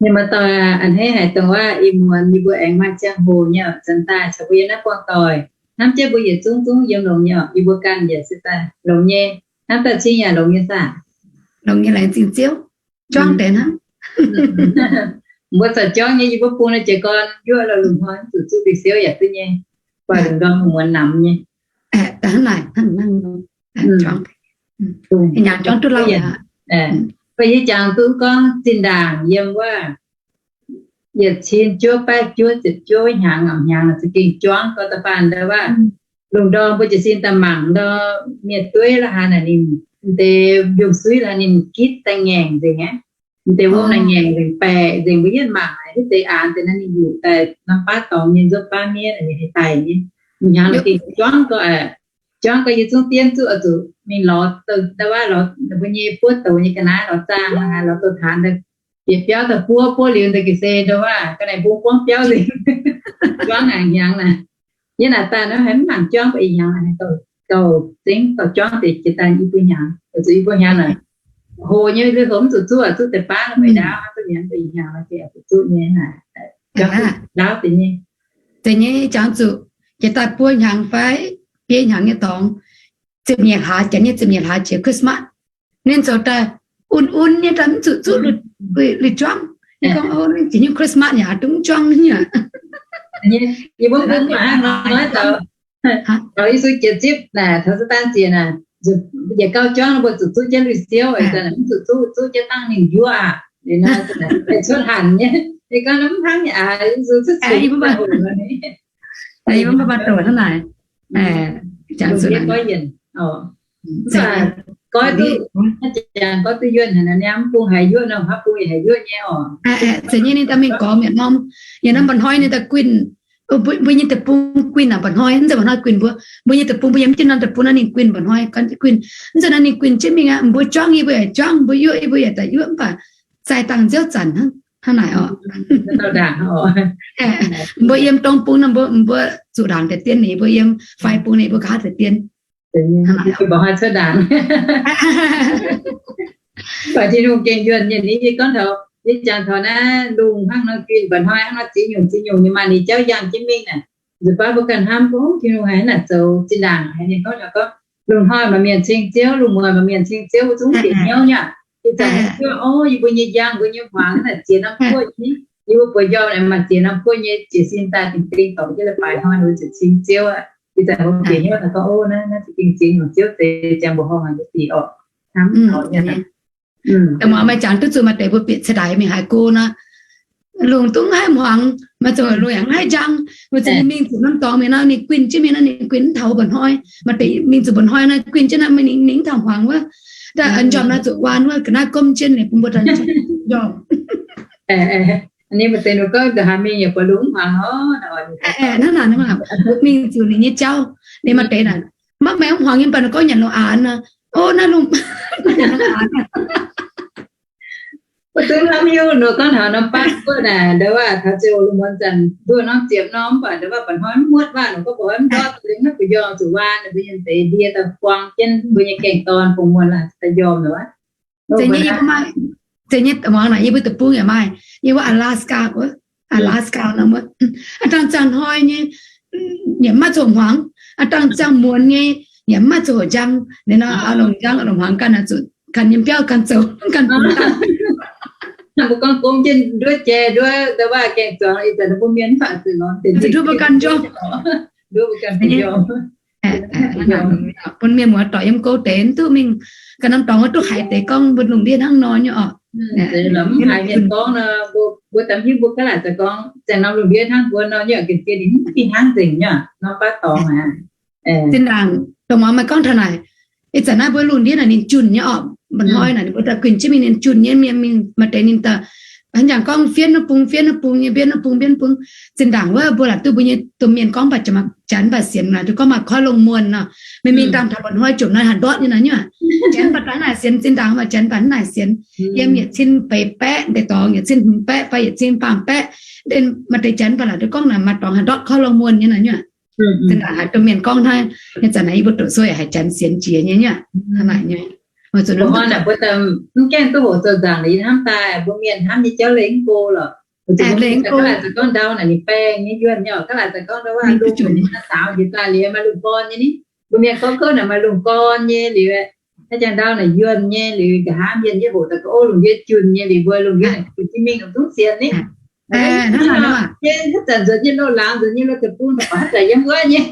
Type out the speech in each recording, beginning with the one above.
Ninh muoz-doic a'hneiv haic dongh waac ih muonz yie mbuo aengx maaih ziangh hoc nyei oc, zanc daaih caux mbuo yiem naaiv buangh doic, hnamv jienv mbuo yietc zungv zungv yiem longx nyei oc. Yie mbuo ganh yaac se daaih longx nyei, hnamv daaih cing yaac longx nyei saah? Longx nyei, laengz zingh Ziouv. Juangv deix hnangv. Mbuo corc juangv nyei, yie mbuo bung naaiv jiez gorn yuoqv lorh lungh hnoi zuqc zuqv lui siouv yaac duqv nyei, buatc lungh ndorm muonz namx nyei. Hnangv naaic, hnangv naaiv, juangv, juangv duqv lauh. Mv baac yie jangx duqv gorngv zinh ndaangc yiem wuov yietc cin juov baeqv juov ziepc juov hnyangx, hnyangx za'gengh juangv gau da'faanh ndau wuov lungh ndorm mbuo jiez sin daaih mangc ndau mienh dueiv la'haaix naaic ninh deix mbiungc-suiv la'haaix ninh gitv daaih ngaengc nzengc aqv. Deix wuom naaic ngaengc nzengc, baeqc nzengc, mbuo yietv mangc naaic hitv deix aanx deix naaiv ninh yuqc daaih norm baav dorngx nyei nzuonx baav miev naaic ninh haih daic nyei. Hnyangx naaic gengh juangv gau, juangv gau yie zungv dienv zuqv oix zuqc mingh lorz ndau wuov, lorz mbuo nyei buov douz nyei ga'naaiv lorz zaangh la'haaix, lorz douz-taanx daaih bieqc biauv daaih buov, buov liuz daaih ga'sie ndau wuov ga'naaiv bung buangv biauv nzengc. Juangv naaic hnyangx naaic, yie naaic daaih naaiv haiz mv nangc juangv baac ih hnyangx naaic gauh zengv gauh juangv deix jiex daaih i buo hnyangx, zuqc i buo hnyangx naaic hoc nyei lui hoc mv zuqc zuqv, zuqv deix baav meih ndaauv, zuqv mi'aqv, ih hnyangx naaic zuqc zuqv nyei naaic, juangv ndaauv deix nyei. Deix nyei jangx zuqc jiex daaih buo hnyangx fai biei hnyangx nyei dorngx, ziepc nyeic hlaax, janx nyei ziepc nyeic hlaax jiex Christmas, ninh zoux daaih un-un nyei daaih mv zuqc zuqv lui juangv. Ninh gorngv, o, jiex nyei Christmas yaac dungx juangv nyei. Yie mbuo mv maaih hnangv nor, taux Yesu jiex zipv naaic, taux Saataan ziec naaic, yietc gauh juangv mbuo zuqc zuqv jienv lui siouv, mv zuqc zuqv, zuqv jienv dangh ninh njuov aqv. Cuotv hanc nyei, ninh gorngv mv hnangv nyei aac, Yesu cuotv zuqc hnangv naaic. Goiv duqv, jangx goiv duqv yuonh haic, naaiv mv bung haiz yuoqv nor, haaix bung yaac haiz yuoqv nyei oc. Zeiz nyei ninh daaih mingh gormx yietc norm, yietc norm mba'hnoi ninh daaih guinh. Mbuo nyei deic-bung guinh aqv mba'hnoi, mv zeiz mba'hnoi guinh mbuo. Mbuo nyei deic-bung mbuo yiem jienv norm deic-bung naaiv ninh guinh mba'hnoi, guinh, guinh. Mv zeiz naaiv ninh guinh jienv mingh aqv, mbuo juangv yie mbuo yaac juangv, mbuo yuoqv yie mbuo yaac daaih yuoqv, mv baac zaih dangh nziouv zanc hnangv, hnangv naaic oc. Mbuo yiem dongh bung nor mbuo, mbuo zuqc ndaangc deix dien, ninh mbuo yiem fai bung ninh mbuo nqa'haav deix dien. Mba'hnoi cuotv ndaangc. Mv baac Tin-Hungh gengh yuonh nyei. Yie gorngv taux, yie jangx taux naaiv lungh hnangv nor guinh mba'hnoi hnangv nor ziex nyungc ziex nyungc nyei maaih ninh jauv yangh jienv mingh naaic. Nzunc baav mbuo ganh hnamv, o, Tin-Hungh haiz naaic zoux zinh ndaangc haic. Ninh gorngv taux gorngv lungh hnoi maaih mienh ceng Ziouv, lungh muonz maaih mienh ceng Ziouv, mbuo zungv bieqc hnyouv nyei. Ih zanc Ziouv, o, yie mbuo nyei njang, mbuo nyei hmuangx naaic ziex norm guoqv nyei. Yie mbuo bueix njormh naaic maaih ziex norm guoqv nyei, jiez sin daaih dingc dingh dorngc jienv leiz-baaix hnoi mbuo ziouc ceng Ziouv aqv. Ih zanc mbuo bieqc hnyouv naaic gorngv, o, naaiv, naaiv za'gengh zingx longc Ziouv zeix ziangx mbuoqc horngh haic mbuo sic orqc. Dongh muangx meih jangx duqv zuqc maaih deix mbuo bieqc ceix ndaangc mingh haiz go nor, lungh dungx haih hmuangx, maaih zuqc lungh yaac mv haih njang. Maaih zuqc ninh mingh zuqc norm dorngx mingh nor, ninh guinh jienv mingh nor, ninh guinh mv taux mba'hnoi. Maaih deix mingh zuqc mba'hnoi nor, guinh jienv nor, ninh mv taux hmuangx wuov. Daaih njormh nor zuqc waan wuov ga'naaiv gomv jienv ninh bun mbuo daaih njormh. Ninh maaih deix ninh gorngv haaix mingh yaac buatc lungh mv hmuangx oc. Hnangv naaic, mingh zuqc ninh nyei jauv, ninh maaih deix naaic, maiv maengx mv hmuangx nyei, mv baac ninh gorngv nyanc lungh aanx nor. O, naaiv lungh, nyanc lungh aanx. Mbuo zungv hnamv hiuv nor gorngv taux norm baav guoqv naaic, ndau wuov taux ziouc lungh muonz zanc nduoh norm ziepc norm, mv baac ndau wuov mba'hnoi mv muotv waac nor, gorngv mba'hnoi mv ndortv liuz maiv gu'nyuoz zuqc waan, mbuo nyei deix ndie daaih buang jienv mbuo nyei gaengh dorn bungx muonz daaih njormh nor. Zeiz nyei, zeiz nyei, muangx naaic yie mbuo deic-bung yaac maaih, yie wuov Alaska wuov, Alaska nor wuov, aav dangh ziangh hnoi nyei, yaac mv maaih zuqc hmuangx, aav dangh ziangh muonz nyei, yaac mv maaih zuqc njang. Ninh nor, longc njang longc hmuangx ganh zuqc ganh yiem biauv ganh zoux ganh bun daaih. Mbuo gorngv gomv jienv nduov jai nduov ndau wuov gaengh zuangx, ih zanc mbuo mienh mv baac zuqc nduov mbuo ganh njormh, nduov mbuo ganh njormh. Bun mienh muoz-doic yiem go deix mv duqv mingh ganh norm dorngx wuov duqv haiz deix gorngv mbuo lungh ndiev hnangv nor nyei orqc. Mv haiz mienh gorngv nor, mbuo daaih hiuv mbuo gaav laaic zoux gorngv, zaengc norm lungh ndiev hnangv mbuo nor nyei, gengh ziex ninh mv fih hnangv nzengc nyei, norm baav dorngx aqv. Zinh ndaangc dongh muangx meih gorngv taux naaic, ih zanc naaiv mbuo lungh ndiev naaic ninh junh nyei orqc. Mba'hnoi naaic ninh mbuo daaih guinh jienv mingh ninh junh nyei, mienh mingh maaih deix ninh daaih, hnangv jangx gorngv fiev naaiv bung, fiev naaiv bung nyei, mbienv naaiv bung, mbienv bung. Zinh ndaangc wuov mbuo laaic duqv mbuo nyei domh mienh gorngv mv baac janx mv baac sienx naaic, duqv gorngv maaih koiv longh muonh nor. Mingh mingh dangh taux mba'hnoi jomc naaiv haaix ndortv nyei naaic nyuoqc. Janx mv baac daaih naaic sienx, zinh ndaangc mv baac janx mv baac naaic sienx. Yiem yietc cin feix baeqv deix dorngx, yietc cin hmz baeqv fai yietc cin baamh baeqv, maaih deix janx mv baac laaic duqv gorngv naaic maaih dorngx haaix ndortv koiv longh muonh nyei naaic nyuoqc. Zinh ndaangc haiz domh mienh gorngv hnangv, ih zanc naaic yie mbuo doqc sou yaac haiz janx sienx jiex nyei nyuoqc. Hnangv naaic nyei. Mbuo hnoi naaic mbuo mv gaengh duqv hoqc zoux nzaangc liuz hnamv daaih, mbuo mienh hnamv nyei jauv leih mv go lorqc. Gaav laaic zoux gorngv ndau naaic ninh baeng nyei yuonh nyei oc. Gaav laaic zoux gorngv ndau wuov lungh naaiv saaux njiec daaih liuz maaih lungh gorn nyei ni. Mbuo mienh gorngv kouv naaic maaih lungh gorn nyei liuz, naaiv jangx ndau naaic yuonh nyei liuz, nqa'haav mienh nyei hoqc daaih gorngv, o, lungh ndiev junh nyei liuz, mbuo lungh ndiev naaic junh jienv mingh, lungh zungv sienx ni. Hnangv naaic, haaix zanc nzuonx nyei loz-laangz, nzuonx nyei loz-deic-bung, haaix zanc yiem wuov nyei.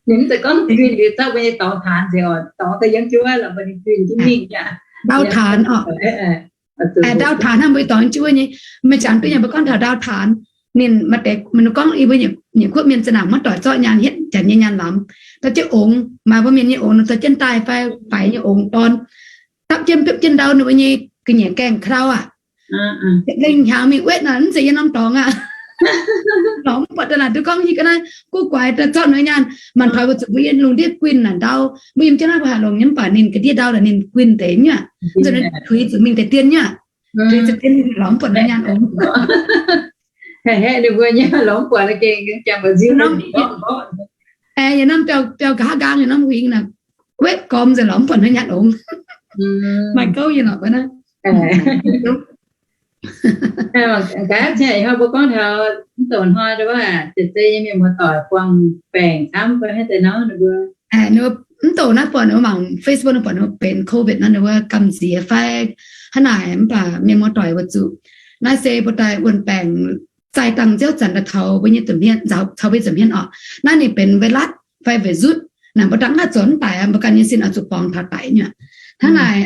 Ninh mv zeiz gorngv guinh liuz zorqv mbuo nyei dorngx taanx nzengc oc, dorngx daaih yiem jienv wuov lorqc, mbuo ninh guinh jienv mingh aqv. Ndau taanx oc. Ndau taanx hnangv mbuo dorngx jienv wuov nyei. Meih jangx duqv nyei, mbuo gorngv taux ndau taanx, ninh maaih deix, ninh gorngv yie mbuo nyei kuotv mienh za'nanc maiv doic zorqv nyaanh hietv janx nyei nyaanh lamz, dorh jienv ongx, maaih mbuo mienh nyei ongx nor dorh jienv daaih fai faix nyei ongx dorn, dapv jienv biopv jienv ndau ninh mbuo nyei ga'nyiec gaengh klau aqv. Lengh hnyangx mingh wetv naaic mv zeiz yiem norm dorngx aqv. Lorz mv buatc daaih naaic duqv gorngv hieh ga'naaiv guv guaix daaih zorqv ninh nyei nyaanh. Maanc taux mbuo zuqc mbuo yiem lungh ndiev guinh naaic ndau, mbuo yiem jienv naaiv mbuo haih longc nyei mv baac ninh ga'ndiev ndau daaih ninh guinh deix nyuoqc, nzunc tuix zuqc mingh deix dien nyuoqc. Tuix zuqc dien lorz mv buatc ninh nyaanh ongx. Yietc norm biauv nqa'haav nqaang, yietc norm huingx naaic, wetv gormx nzengc lorz mv buatc ninh nyaanh ongx. Maaih gouv nyei lorqc wuov naaiv. Mbuo gorngv taux mv douc hnoi wuov, jiex zei nyei mienh muoz-doic buangh baengc camv, mbuo hnangv deix nor ninh mbuo, mv douc naaiv buatc ninh mbuo mangc Facebook naaiv buatc ninh mbuo benx COVID nor ninh mbuo gamh nziex fai hnangv naaic, mv baac mienh muoz-doic weic zuqc naaiv se mbuo daaih wuonh baengc zaih dangh nziouv zanc daaih taux mbuo nyei zuqc hmien, caux mbuo zuqc hmien oc. Naaiv ninh benx virus fai virus naaic, mbuo dangh mv haih zoux mv daic, mbuo ganh nyei sin oix zuqc borngz taux daic nyuoqc. Hnangv naaic,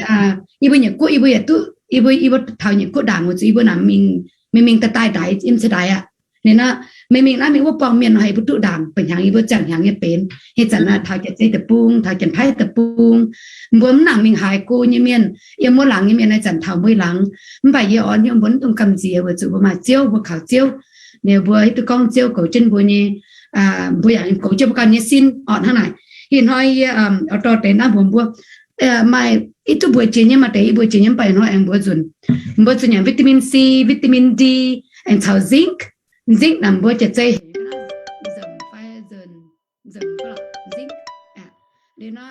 yie mbuo nyei guoqv, yie mbuo yietc duqv, yie mbuo, yie mbuo taux nyei guoqv ndaangc weic zuqc yie mbuo naaic mingh mingh mingh daaih daaih ndaix yiem ceix ndaix aqv. Ninh aqv, mingh mingh naaiv mingh wuov buangh mienh nor, yie mbuo duqv ndaangc, ba'hnyangx yie mbuo ziangh hnyangx nyei benx. Heh zanc naaic taux Janx-Zei deic-bung, taux Janx-Taiv deic-bung, mbuo mv nangc mingh haaix go nyei mienh, yiem wuov laangz nyei mienh naaiv zanc taux mbuo laangz. Mv baac yie oix hnyouv mbuo mv dungx gamh nziex weic zuqc mbuo maaih Ziouv, mbuo kaux Ziouv. Ninh mbuo hiuv duqv gorngv Ziouv goux jienv mbuo nyei, mbuo yaac goux jienv mbuo ganh nyei sin orqc. Hnangv naaic, ih hnoi yie oix dorh deix naaiv mbuox mbuo, maaih i duqv mbuox jiex nyei, maaih deix i mbuox jiex nyei mv baac ih hnoi aengx mbuox nzunc. Mbuo zuqc nyanc vitamin C, vitamin D, aengx caux zinc. Zinc naaic mbuo Janx-Zei heuc nzengc fai nzengc, zinc. Liuz nor,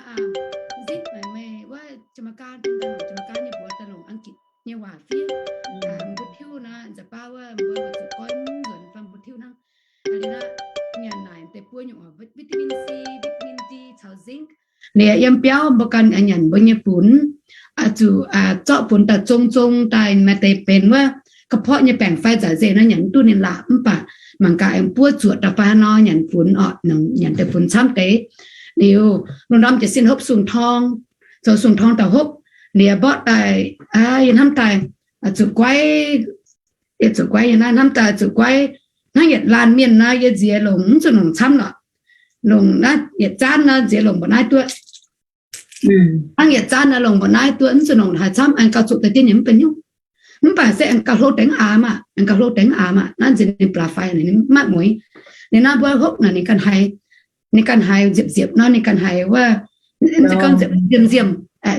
zinc naaic meih wuov Janx-Meigaa, Janx-Meigaa nyei mbuox daaih longc Ang^gitc nyei waac fiev. Mbuo tiuv nor, nza'baav wuov mbuo zuqc goiv nzuonx fai mbuo tiuv hnangv. Liuz nor, nyanc naaic deix buo nyungc oc, vitamin C, vitamin D caux zinc. Liuz yiem biauv mbuo ganh nyanc mbuo nyei funx, zuqc zorqv funx daaih zong zong daaih, maaih deix benx wuov ga'porqv nyei baengc fai nzaic nzengc nor nyanc mv duqv ninh laatc, mv baac mangc gaax aengx buov zuoqc daaih fai haaix nor nyanc funx oc, nyanc deix funx camv deix. Liuz lungh ndorm jiez sin hopv sung-torng, zoux sung-torng daaih hopv. Liuz mborqv daaih, yie hnamv daaih zuqc guaiv, yie zuqc guaiv, yie hnamv daaih zuqc guaiv. Hnangv yietc laanh mienh nor, yie nziex longc mv zuqc longc camv lorqc. Longc naaiv yietc zaanv nor, nziex longc mbuoqc naaiv duqv. Hnangv yietc zaanv nor longc mbuoqc naaiv duqv, mv zuqc longc haaix camv, aengx gauh zuqc deix dien yaac mv benx nyungc. Mv baac se aengx gauh hlo dengv aamx aqv, aengx gauh hlo dengv aamx aqv. Naaiv nziex ninh blaaix faix, ninh maiv mueiz. Ninh naaiv mbuo hopv naaic ninh ganh haiz, ninh ganh haiz nziepc nziepc nor, ninh ganh haiz wuov, nziemx nziemx,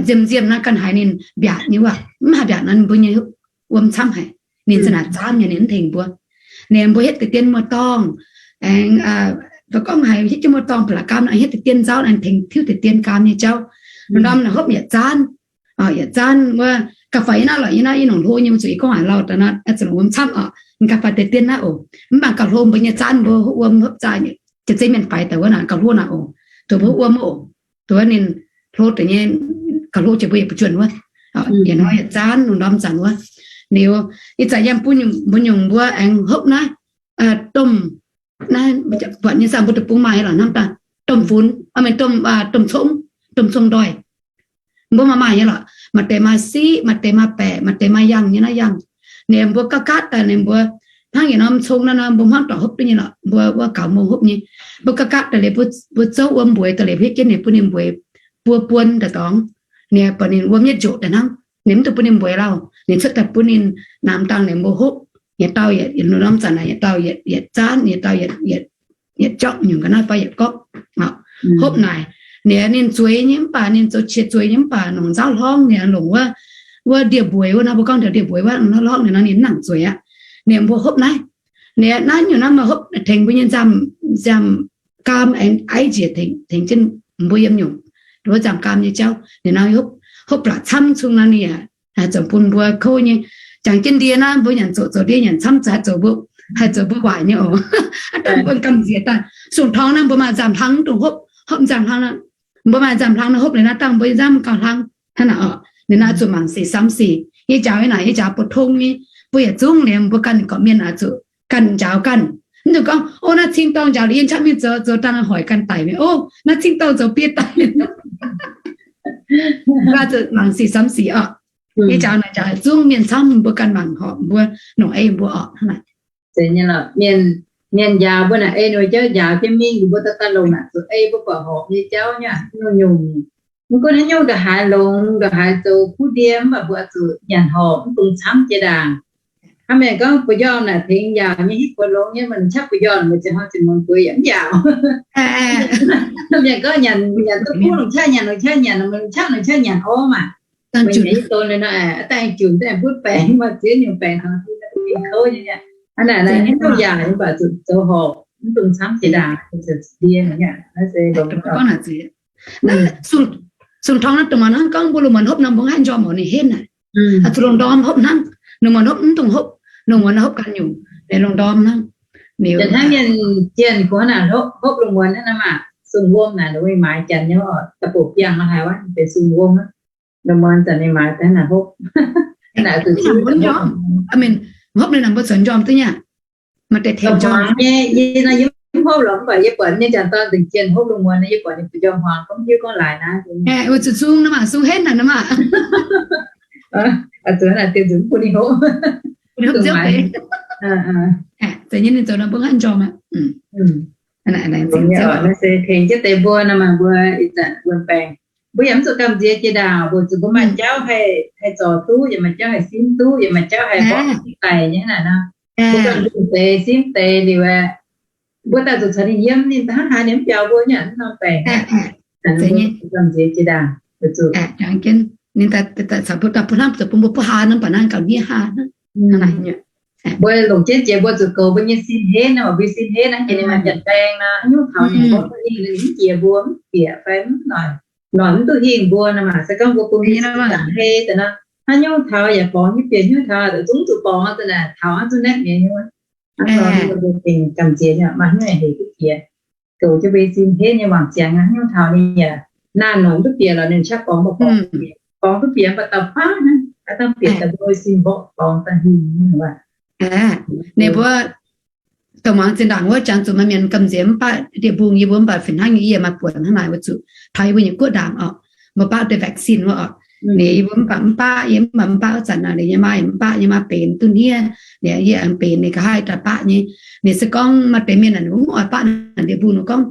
nziemx nziemx nor ganh haiz ninh mbiaatc nyei wuov. Mv haih mbiaatc nor mbuo nyei wuom camv haic. Ninh za'naaic zaanv nyei, ninh mv tengx mbuo. Ninh mbuo hietv deix dien muoz-dorngh, aengx gorngv haiz hietv jienv muoz-dorngh ba'laqc gaam nor, hietv deix dien nzauv, aengx tengx tiuv deix dien gaam nyei jauv. Ndorm naaic hopv yietc zaanv, yietc zaanv wuov ga'fai yie naaiv lorqc, yie naaiv yie nongc hlo nyei, mbuo zuqc yie gorngv haiz lauh daaih naaiv, zuqc longc wuom camv oc. Ga'fai deix dien naaiv oc, mv baac gauh hlo mbuo nyei zaanv mbuo hopv wuom hopv zaanv, jiex zeiv mienh faix daaih wuov naaic gauh hlo naaic oc. Duqv mbuo hopv wuom oc. Duqv ninh hlo deix nyei, gauh hlo jiex mbuo yietc buo juonh wuov. Yietc hnoi yietc zaanv lungh ndorm zanc wuov. Liuz ih zanc yiem mbuo nyungc mbuo aengx hopv naaiv, domh, naaiv buatc nyei saah, mbuo deic-bung maaih lorqc hnamv daaih, domh funx, domh, domh cong, domh cong ndoih. Mbuo maaih maaih nyei lorqc. Maaih deix maaih siqv, maaih deix maaih baeqc, maaih deix maaih yangh nyei naaiv yangh. Ninh mbuo gapv gapv daaih ninh mbuo hnangv yietc norm cong naaiv nor, mbuo hmuangv doic hopv duqv nyei lorqc, mbuo wuov gaux mong hopv nyei. Mbuo gapv gapv daaih liuz, mbuo zouv wuom mbueix daaih liuz, hietv jienv ninh bun ninh mbueix buo buon daaih dorngx. Ninh buatc ninh wuom yietv njoqc daaih hnangv, ninh mv dungx bun ninh mbueix lauh. Ninh cuotv daaih bun ninh namx dangh ninh mbuo hopv. Yietc dauh yietc, yietc norm zanc naaic yietc dauh yietc, yietc zaanv, yietc dauh yietc, yietc, yietc jauv nyungc ga'naaiv fai yietc gorngv hopv naaic. Ninh, ninh zueiz nyei mv baac ninh zoux qiex zueiz nyei mv baac longc nzauv hlorngv ninh longc wuov, wuov ndie-mbueiz wuov nor, mbuo gorngv ndie-mbueiz wuov hlorngv ninh nor ninh mv nangc zueiz aqv. Ninh mbuo hopv naaiv, ninh naaiv nyungc naaiv maaih hopv tengx mbuo nyei nziaamv, nziaamv gaam aengx aiv njiec tengx, tengx jienv mbuo yiem nyungc wuov nziaamv gaam nyei jauv. Ninh nor hopv, hopv la'camv cung naaiv ninh yaac haih zoux bun mbuo kouv nyei. Jangx jienv ndie naaiv mbuo nyanc zoqc zoux ndie nyanc camv, haih zoux mbuo, haih zoux mbuo waaic nyei oc. Aav dangh mbuo gamh nziex daaih sung-torngv naaiv mbuo maaih nzamv hlang mv dungx hopv, hopv nzamv hlang aqv. Mbuo maaih nzamv hlang naaiv hopv liuz naaiv dangh mbuo nzamv gauh hlang hnangv naaic oc. Ninh naaiv zuqc mangc sic samv sic. Yie njaaux nyei naaic yie njaaux 普通 nyei, mbuo yietc zungv liemh mbuo ganh gorqv-mienh oix zuqc ganh njaaux ganh. Mv dungx gorngv, o, naaiv cing-dorngh njaaux liuz yie qaqv mingh zoux, zoux dangh hoic ganh daic mingh, o, naaiv cing-dorngh zoux biei daic mingh. Mbuo zuqc mangc sic samv sic oc. Yie njaaux naaic njaaux zungv mienh camv mbuo ganh mangc horpc mbuo, longc ei mbuo oc hnangv naaic. Mienh njaaux mbuo naaic ei ninh mbuo jauv njaaux jienv mingh, mbuo daaih daaih longc naaic zuqc ei mbuo buatc horpc nyei jauv nyei, nyungc-nyungc. Mv gunv haaix nyungc ndongc haaix longx ndongc haaix zoux kuv ndie mv baac mbuo oix zuqc nyanc horpc mv dungx camv jiex ndaangc. Hnangv mienh gorngv ba'njormh naaic tengx yaac nyei hitv buoz longx nyei, maiv qaqv ba'njormh mbuo ziouc hnoi ziouc muonz bueix yaac mv yaac. Mienh gorngv nyanc, nyanc duqv kuv longc qaqv nyanc, longc qaqv nyanc, maiv qaqv longc qaqv nyanc orv maah. Meih nyei don nor, aa, daaih junc daaih butv baengc, maaih ziex nyungc baengc taux mingh kouv nyei. Hnangv naaic, haaix nyungc yaac mv baac zuqc zoux horpc, mv dungx camv jiex ndaangc, zuqc ndie naaic, naaiv se longx. Naaiv sung-torngv naaiv dongh muonz hnangv gorngv mbuo lungh muonz hopv nor mbuo mv haih njormh oc, ninh henv naaic. Zuqc lungh ndorm hopv hnangv, lungh muonz hopv mv dungx hopv, lungh muonz hopv ganh nyungc, lungh ndorm hnangv. Hnangv mienh jienh gorngv naaic hopv lungh muonz hnangv naaic maah, sung wuom naaic, ninh mbuo maaiz janx nyei oc, da'bouc biangh haaix wuov benx sung wuom aqv. Lungh muonz zanc ninh maaiz daaih naaic hopv. Hopv ninh naaic mbuo corc njormh duqv nyei. Maaih deix tengx njormh nyei, yie nor yie mv hopv lorqc, mv baac yie buatc mienh janx-dorn nzengc jienh hopv lungh muonz nor, yie buatc ninh mbuo njormh hmuangx gorngv hiuv gorngv laaix naaiv. Zuqc zung naaiv maah, zung henv naaic naaiv maah. Zuqc naaic dieh nzunc bun ninh hopv. Ninh zoux nor mbuo hnangv njormh aqv. Naaiv se tengx jienv deix mbuo nor maah, mbuo ih zanc wuonh baengc, mbuo yaac mv zuqc gamh nziex jiex ndaangc, mbuo zuqc mbuo maaih jauv haih zorc duqv, yaac maaih jauv haih simv duqv, yaac maaih jauv haih mborqv daic nyei hnangv naaic nor. Mbuo ganh nzunc deix simv deix liuz aeqv, mbuo daaih zuqc caux ninh yiem, ninh hnangv haaix ninh mv biaux mbuo nyei hnangv norm baengc. Mbuo gamh nziex jiex ndaangc, zuqc ninh daaih caux mbuo daaih bun hnangv, zuqc bun mbuo buov haa nor, mv baac naaiv gauh niev haa hnangv. Mbuo longc jienv jiex mbuo zuqc goux mbuo nyei sin henv nor, mbuo sin henv naaiv jiex ninh maaih janx-baeng nor, haaix nyungc taux ninh mborqv duqv hingh, ninh mv jiex mbuo, mv bieqc fai mv noic, noic mv duqv hingh mbuo nor maah. Se gorngv mbuo bun mbuo sin zaangc hei daaih nor, haaix nyungc taux yaac borngz nyei, bieqc haaix nyungc taux zungv zuqc borngz daaih naaic, taux haaix zuqc naetv mi'aqv nyei. Hnangv nor mbuo gengh gamh nziex nyei, maaih hnyouv haiz hec duqv jiex, goux jienv mbuo sin henv nyei wangc ziangx, haaix nyungc taux ninh yaac naanh noic mv duqv bieqc lorqc, ninh qaqv borngz mv borngz, borngz duqv bieqc mv baac dauh baav hnangv, aav dangh bieqc daaih mbuo sin mborqv borngz daaih hingh nyei waac. Ninh mbuo dongh muangx zinh ndaangc wuov jangx zuqc maaih mienh gamh nziex mv baac ndie-mbung yie mbuo, mv baac fih hnangv nyei yie maaih buonc hnangv naaic wuov zuqc taux yie mbuo nyei guoqv ndaangc oc, mbuo baav deix vaccine wuov oc. Ninh yie mbuo mv baac mv baac, yie mv baac mv baac wuov zanc naaic, ninh nyei maa mv baac, nyei maa benx duqv hniev, ninh yie aengx benx, ninh nqa'haav daaih baav nyei. Ninh se gorngv maaih deix mienh naaic ninh mbuo mv oix baav naaic ndie-mbung, ninh gorngv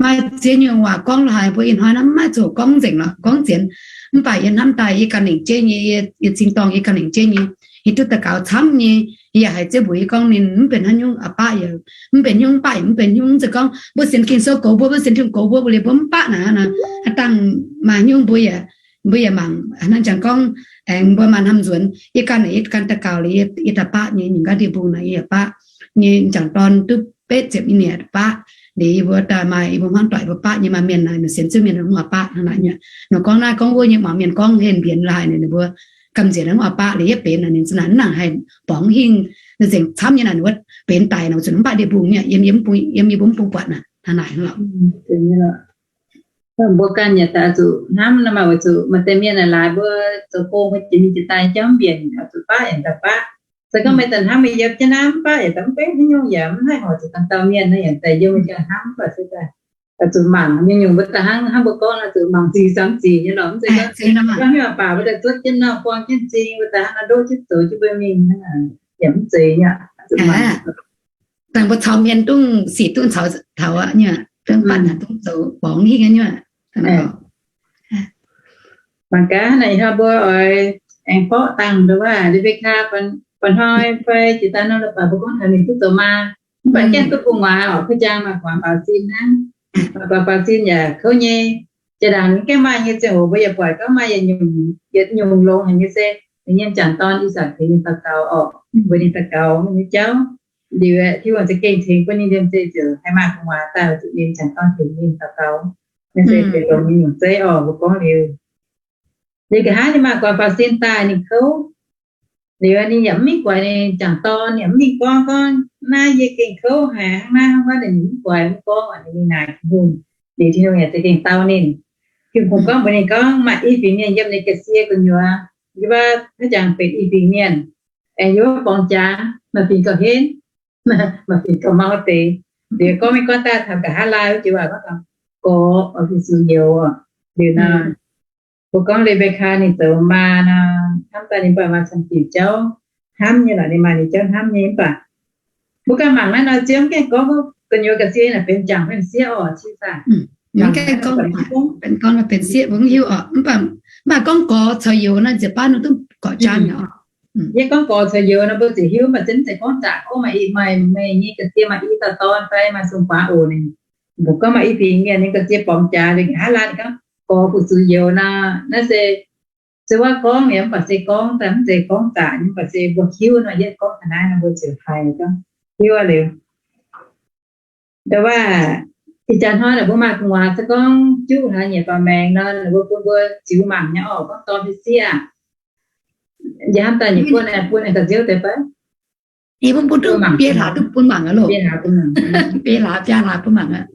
maaih ziex nyungc waac gorngv lorqc haic, mbuo ih hnoi naaiv mv maaih zuqc gorngv nzengc lorqc, gorngv zienx. Mv baac yie hnamv daaih yie ganh lengc jeiv nyei, yie, yie zingh dorngh yie ganh lengc jeiv nyei, yie duqv daux gaux camv nyei, yie yaac haiz ziex mbuox yie gorngv ninh mv benx haaix nyungc aqc baqv yaac mv benx nyungc, mv baac yaac mv benx nyungc. Se gorngv mbuo sienx Ging-Sou goux mbuo, mbuo sienx Tin-Hungh goux mbuo, mbuo liemh mbuo mv baac naaic, naaiv dangh maaih nyungc mbuo yaac, mbuo yaac mangc hnangv jangx gorngv aengx mbuo maaih hnamv nzuonx. Yie ganh, yie ganh daux gaux liuz yie daaih baqv nyei, nyungc gaax ndie-mbung naaic yie yaac baqv nyei, m'jangc dorn duqv betv ziepc nyeic baqv. Liuz yie mbuo daaih maaih yie mbuo hmuangv doic mbuo baqv nyei, maaih mienh naaic ninh sienx Ziouv mienh mv oix baqv hnangv naaic nyei. Ninh gorngv naaiv gorngv wuov nyei, muangx mienh gorngv henv mbienx laaih ninh mbuo gamh nziex mv oix baqv liuz yietv benx naaic ninh za'naaic mv nangc haih borngz hingh, ninh nzengc camv nyei naaic ninh wuov benx daic naaic, zuqc mv baac ndie-mbung nyei, yiem yie mv bung, yiem yie mbuo mv bung buatc naaic hnangv naaic lorqc. Mbuo ganh yaac daaih zuqc hnamv nor maah, weic zuqc maaih deix mienh laaix mbuo zoux gong mbuo jiex mingh jiex daaih jauv mv mbienc, zuqc baqv yaac daaih baqv. Se gorngv meih daaih hnamv meih yiem jienv naaiv mv baac yaac daaih mv benx haaix nyungc yaac mv haih horc zuqc ganh dauh mienh naaiv yaac daaih yiem meih jiex hnamv mv baac se daaih, zuqc mangc nyei nyungc mbuo daaih hnangv, hnangv mbuo gorngv nor zuqc mangc zic samx zic nyei lorqc, mv zeiz gorngv hnangv baac mbuo daaih zuotv jienv nor buang jienv zing mbuo daaih hnangv nor ndoqv jienv zoux jienv mbuo mingh yaac mv zeiz nyei. Zuqc mangc dangh mbuo caux mienh dungv sic dungv caux taux aqv nyei, dungv banh dungv zoux borngz hingh nyei. Mangc gaax naaic ih hnoi mbuo oix aengx borqv dangh nduov waac, Rebecca, mba'hnoi fai jiex daaih nor la'baac mbuo gorngv taux ninh duqv zoux maa, mv baac gaengh duqv gu'nguaaz oc, kuv jaang maaih gu'nguaaz baaux sin hnangv. Maaih gu'nguaaz baaux sin yaac kouv nyei. Jiex ndaangc ninh gaengh maaih nyei ziangh hoc mbuo yaac buatc gorngv maaih yietc nyungc, yietc nyungc longx haic nyei se ninh nyei m'jangc dorn ih zanc tengx ninh daux gaux oc, mbuox ninh daux gaux nyei jauv. Liuz aeqv, Tin-Hungh za'gengh tengx bun ninh liemh zeih ziouc haih maaih gu'nguaaz daaih zuqc ninh m'jangc dorn tengx ninh daux gaux. Naaiv se deix longx nyei nyungc zeiv oc, mbuo gorngv liuz. Liuz nqa'haav ninh maaih guaax faaux sin daaih ninh kouv. Liuz ninh yaac mv mingh guaix ninh jangc dorn, yaac mv mingh gorngv, gorngv, naaiv yie gengh kouv haic hnangv naaiv hnangv wuov. Ninh mv guaix mv gorngv, ninh mingh naaic Tin-Hungh. Liuz Tin-Hungh yaac za'gengh dau ninh. Tin-Hungh gorngv mbuox ninh gorngv, maaih i fingx mienh yiem ninh ga'sie gu'nyuoz, yie mbuo haaix jangx benx i fingx mienh, aengx yie mbuo borngz jaax, maaih fingx gauh henv, maaih fingx gauh mau deix. Liuz gorngv mingh gorngv daaih taux nqa'haav laai wuov jiex waac gorngv, gorx oix zuqc youx. Liuz nor, mbuo gorngv Le^mbe^kaa ninh zoux maa nor, hnamv daaih ninh mv baac maaih camv diuc jauv hnamv nyei lorqc, ninh maaih ninh jauv hnamv nyei mv baac mbuo ganh mangc naaiv nor, Ziouv mv gaengh gorngv gu'nyuoz ga'sie naaic benx jangc fai sieqv oc, cingx zaah. Mv gaengh gorngv benx sieqv mbuo mv hiuv oc, mv baac maaih gorngv gorx caux youx naaiv nziex baav nor duqv gorqv-jaang oc. Yie gorngv gorx caux youx nor mbuo ziouc hiuv, mv baac zinh mv zeiz gorngv zaqc gorngv maaih i, maaih meih nyei ga'sie maaih i dauh dorn fai maaih sung guaax oc. Ninh mbuo gorngv maaih i fingx mienh nyei ga'sie borngz jaax liuz nqa'haav laai ninh gorngv gorx fu-sux youx nor, naaiv se, se wuov gorngv yaac mv baac se gorngv daaih mv zeiz gorngv zaqc nyei, mv baac se mbuo hiuv nor, yietv gorngv ga'naaiv nor mbuo ziouc haiz gorngv hiuv liuz. Nduov waac, ih jaax hnoi naaic mbuo maaih gu'nguaaz se gorngv juqv hlaax nyeic baaux maengx nor, ninh mbuo bun mbuo ziux mangc nyei orqc, gorngv dorn fai sieqv aqv. Njiec hnamv daaih nyei buonv aengx bun aengx ga'nziouv deix fai? Yie mbuo bun duqv biei hlaax duqv bun mangc aqv loh. Biei hlaax, biaa hlaax bun mangc aqv.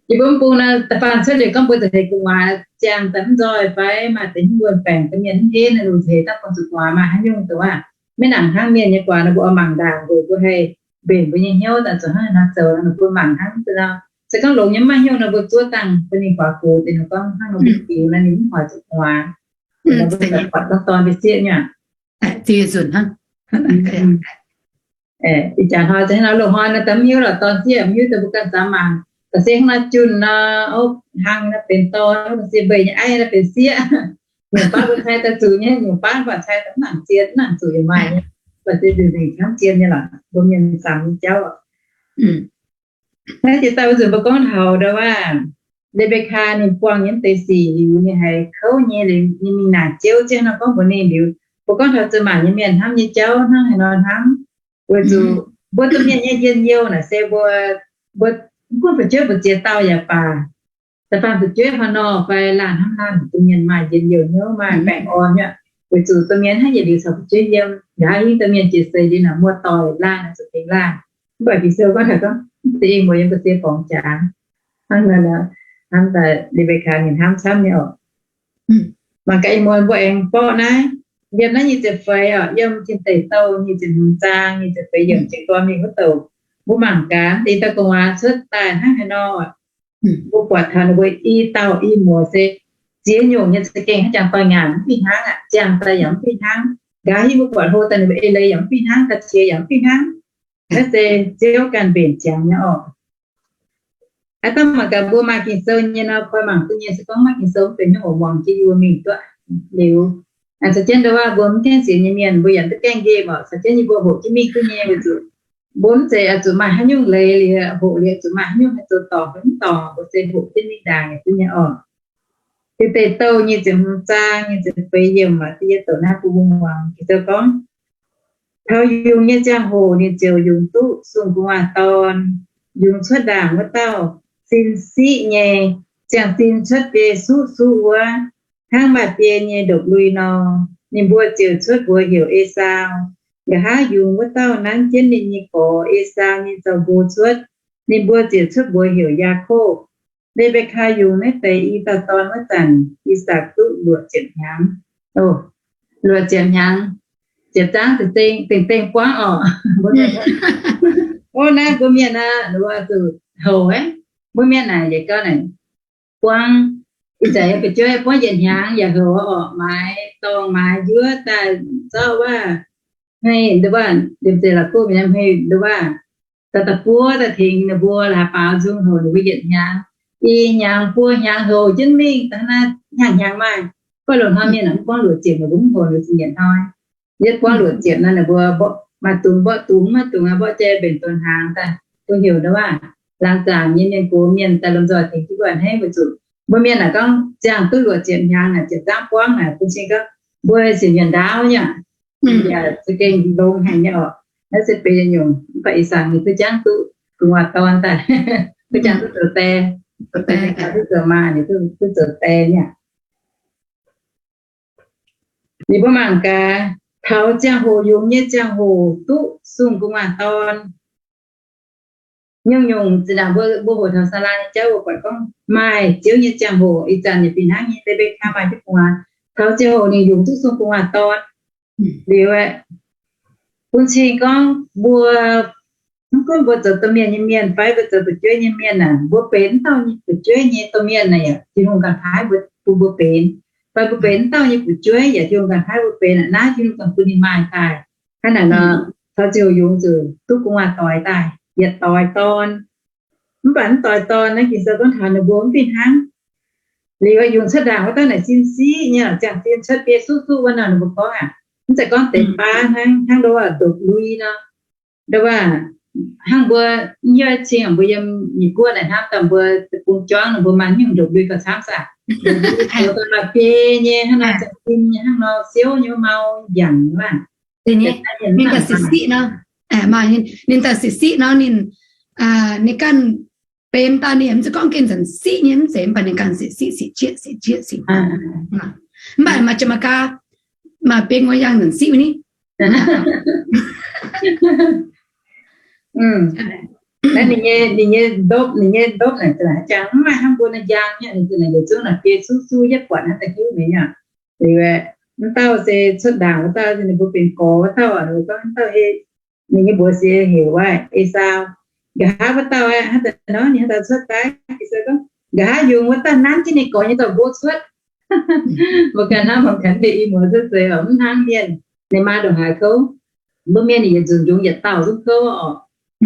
Yie mbuo mv bung naaiv da'faanh cuotv liuz gorngv mbuo zuqc heix gu'nguaaz ziangh daaih mv nzoih fai maaih deix mv buonv baengc deix mienh mv henv, ninh zuqc heix daaih bun zuqc guaax maaih haaix nyungc dongh aav, maiv nangc hnangv mienh nyei guaax nor mbuo oix mangc ndaangc weic mbuo haih mbenc mbuo nyei hnyouv daaih zuqc hnangv haaix nor zoux, ninh bun mangc hnangv deix nor. Se gorngv longx nyei mv maaih hnyouv nor mbuo zuov dangh bun ninh guaax gox deix nor gorngv hnangv nor mbuo biux nor ninh mv hoic zuqc guaax. Buatc gorngv dorn fai sieqv nyei aqv. Ih jaax hnoi za'gengh nor loz-hnoi nor da'mv hiuv lorqc, dorn sieqv mv hiuv deix mbuo ganh zaax mangc. Ga'sie hnangv nor junh nor, ov, hnangv nor benx dorn, ga'sie mbeix nyei aiv nor benx sieqv. Nyungc baav mbuo cai daaih zuqc nyei, nyungc baav mv baac cai daaih mv nangc zien, mv nangc zuqc yaac maaih nyei. Mv baac se nzengc camv zien nyei lorqc, mbuo mienh samx nyei jauv. Naaiv jiex daaih wuov nzunc mbuo gorngv taux ndau wuov, Le^mbe^kaa ninh buangh nyei mv deix sic liuz ninh haiz kouv nyei liuz ninh mingh naaic Ziouv, Ziouv nor gorngv mbuox ninh liuz, mbuo gorngv taux zuqc mangc nyei mienh hnamv nyei jauv hnangv haaix nor hnamv. Weic zuqc mbuo domh mienh nyei njien-youh naaic se mbuo, mbuo mv gunv fu'jueiv mbu'ziex dauh yaac baac, da'faanh fu'jueiv haaix nor fai laanh hnangv laanh, domh mienh maaih njien-youh hnyouv, maaih baengh orn nyei. Weic zuqc domh mienh hnangv yietc liuz caux fu'jueiv yiem, nqa'haav hingv domh mienh jiex seix liuz naaic muoz-doic laanh zuqc tengx laanh. Mv baac Ging-Sou gorngv taux gorngv da'yie muoz yiem ga'sie borngz jaax hnangv nor, hnamv daaih Le^mbe^kaa ninh hnamv camv nyei oc. Mangc gaax ih muoz mbuo aengx borqv naaiv, yiem naaiv nyic ziepc feix oc, yiem Tin Deic Douh nyic ziepc hmz zaang nyic ziepc feix yiemc jienv gorn mingh wuov douc. Mbuo mangc gaax deix dauh gu'nguaaz cuotv daaih hnangv haaix nor. Mbuo buatc taux ninh mbuo i dauh i muoz se ziex nyungc nyei za'gengh hnangv jangx doix-ngaanc mv fih hnangv aqv, ziangh daaih yaac mv fih hnangv. Nqa'haav hingv mbuo buatc hlo daaih ninh mbuo eix leiz yaac mv fih hnangv, ga'qiex yaac mv fih hnangv. Naaiv se Ziouv ganh mbenc ziangx nyei orqc. Aav dangh mangc gaax mbuo maaih Ging-Sou nyei nor, koi mangc duqv nyei. Se gorngv maiv Ging-Sou mv benx nyungc, muangx jienv yie mbuo mingh duqv liuz, caux jienv ndau wuov mbuo mv gaengh sienx nyei mienh mbuo yaac duqv gaengh nqemh oc. Caux jienv yie mbuo hoqc jienv mingh duqv nyei weic zuqc mbuo mv zeiz oix zuqc maaih haaix nyungc leiz liuz hoqc liuz zuqc maaih haaix nyungc haih zoux dorngc fai mv dorngc, mbuo se hoqc jienv mingh ndaangc nyei duqv nyei orqc. Tin Deic Douh nyic ziepc hmz zaang nyic ziepc feix yiemc, diqv yietv douc naaiv bun mbuo muangx. Ging-Sou gorngv, taux yungz nyei ziangh hoc ninh ziouc yungz duqv sung gu'nguaaz dorn, yungz cuotv ndaangc wuov dauh sin siqv nyei, ziangh sin cuotv biei suqv suqv wuov, hnangv maaih biei nyei ndopv-lui nor. Ninh mbuo ziouc cuotv mbuox heuc Esaau. Nqa'haav yungz wuov dauh nanv jienv ninh nyei gorx, Esaau nyei zaux-mbo cuotv. Ninh mbuo ziouc cuotv mbuox heuc Yaakopv. Le^mbe^kaa yungz naaiv deix i dauh dorn wuov zanc, I^sakc duqv luoqc ziepc hnyangx. Luoqc ziepc hnyangx, ziepc zangv dengh dengh buangv orqc. Ov, naaiv mbuo mienh aqv, zuqc houc aqv. Mbuo mienh naaic yietc gau naaic, buangv, ih zanc yie fu'jueiv buangv yietc hnyangx yaac houc orqc, maaiz dorngh maaiz njuov daaih zorqv wuov, hmei nduov, liemh zeih la'kuqv mi'aqv, hmei nduov, daaih daaih buov daaih tengx ninh mbuo laaix baaux nzung houc ninh mbuo yietc hnyangx, i hnyangx buo hnyangx houc jienv mingh daaih naaiv hnyangx hnyangx maaih. Mv baac loz-hnoi mienh mv buangv luoqc ziepc ninh mbuo mv houc ninh zingh yietc hnoi. Yietv buangv luoqc ziepc nor ninh mbuo mborqv, maaih dungz mborqv dungz, mv maaih dungz aqv mborqv jai mbenc donx hnaangx daaih. Mbuo heuc nduov, laangz zaangc nyei mienh gox mienh daaih lomh nzoih tengx jienv mbuo a'hneiv weic zuqc mbuo mienh naaic gorngv ziangh duqv luoqc ziepc hnyangx naaic, ziepc zangv buangv naaic, bun cing gorngv mbuo sienx mienh ndaauv nyei aqv, yaac za'gengh longx haic nyei orqc. Naaiv se benx yietc nyungc, mv baac ih zanc ninh duqv jangv duqv gu'nguaaz dorn daaih, duqv jangv duqv zoux die, duqv zoux maa, ninh duqv zoux die nyei aqv. Liuz mbuo mangc gaax, taux ziangh hoc yungz nyei ziangh hoc duqv sung gu'nguaaz dorn. Nyungc-nyungc zinh ndaangc mbuo, mbuo hoqc taux Saalaa nyei jauv mbuo buatc gorngv maaih Ziouv nyei ziangh hoc, ih zanc yaac fih hnangv nyei, Lebekaa maaih jienv gu'nguaaz. Taux ziangh hoc ninh yungz duqv sung gu'nguaaz dorn. Liuz aeqv, bun cing gorngv mbuo mv gunv mbuo zoux domh mienh nyei mienh fai mbuo zoux fu'jueiv nyei mienh aah, mbuo benx mv dauh nyei fu'jueiv nyei domh mienh naaic yaac Tin-Hungh ganh paaiv mbuo, bun mbuo benx. Fai mbuo benx mv dauh nyei fu'jueiv yaac Tin-Hungh ganh paaiv mbuo benx aqv. Naaiv Tin-Hungh dongh bun ninh maaih daaih. Hnangv naaic nor, taux ziouc yungz zuqc duqv gu'nguaaz doix daaih, yietc doix dorn. Mv baac mv doix dorn naaiv Ging-Sou gorngv taux ninh mbuo mv fih hnangv. Liuz yungz cuotv ndaangc wuov dauh naaic sin siqv nyei, ziangh sin cuotv biei suqv suqv wuov nor ninh mbuo gorngv aqv. Mv zeiz gorngv deix baav hnangv, hnangv nduov ndopv-lui nor. Nduov hnangv mbuo yie cing mbuo yiem nyei guoqv naaic hnamv daaih mbuo deic-bung juangv ninh mbuo maaih nyungc ndopv-lui gauh camv saah. Ndopv-lui zoux daaih maaih biei nyei, hnangv nor ziangh sin nyei, hnangv nor siouv nyei, mau mbiaangc nyei aqv. Ninh daaih siqv siqv nor, ninh daaih siqv siqv nor ninh, ninh ganh benx daaih ninh mv zeiz gorngv gengh zanc siqv nyei mv zeiz, mv baac ninh ganh siqv siqv siqv jieqv siqv jieqv siqv. Mv baac maaih Jamaika maaih biei wuov yangh zanc siqv ni. Naaiv ninh nyei, ninh nyei ndopv, ninh nyei ndopv naaic za'gengh mv maaih hnangv mbuo naaiv njang nyei, ninh za'gengh yietc zungv naaic biei suqv suqv yietv buatc hnangv da'hiuv nyei aqv. Liuz mv dauh se cuotv ndaangc wuov dauh, ninh mbuo benx gorx wuov dauh, ninh mbuo gorngv mv dauh heh, ninh nyei mbuox siex heuc wuov Esaau. Nqa'haav wuov dauh aqv, hnangv daaih nor ninh hnangv daaih cuotv daaih, Esaau gorngv, nqa'haav yungz wuov dauh nanv jienv ninh gorx nyei dauh nqox cuotv. Mbuo ganh hnamv mangc gaax, deix i muoz cuotv seix oc, mv hnangv mienh, ninh maa ndongc haaix kouv. Mbuo mienh ninh yietc nzunc njungx yietc dauh zungv kouv oc.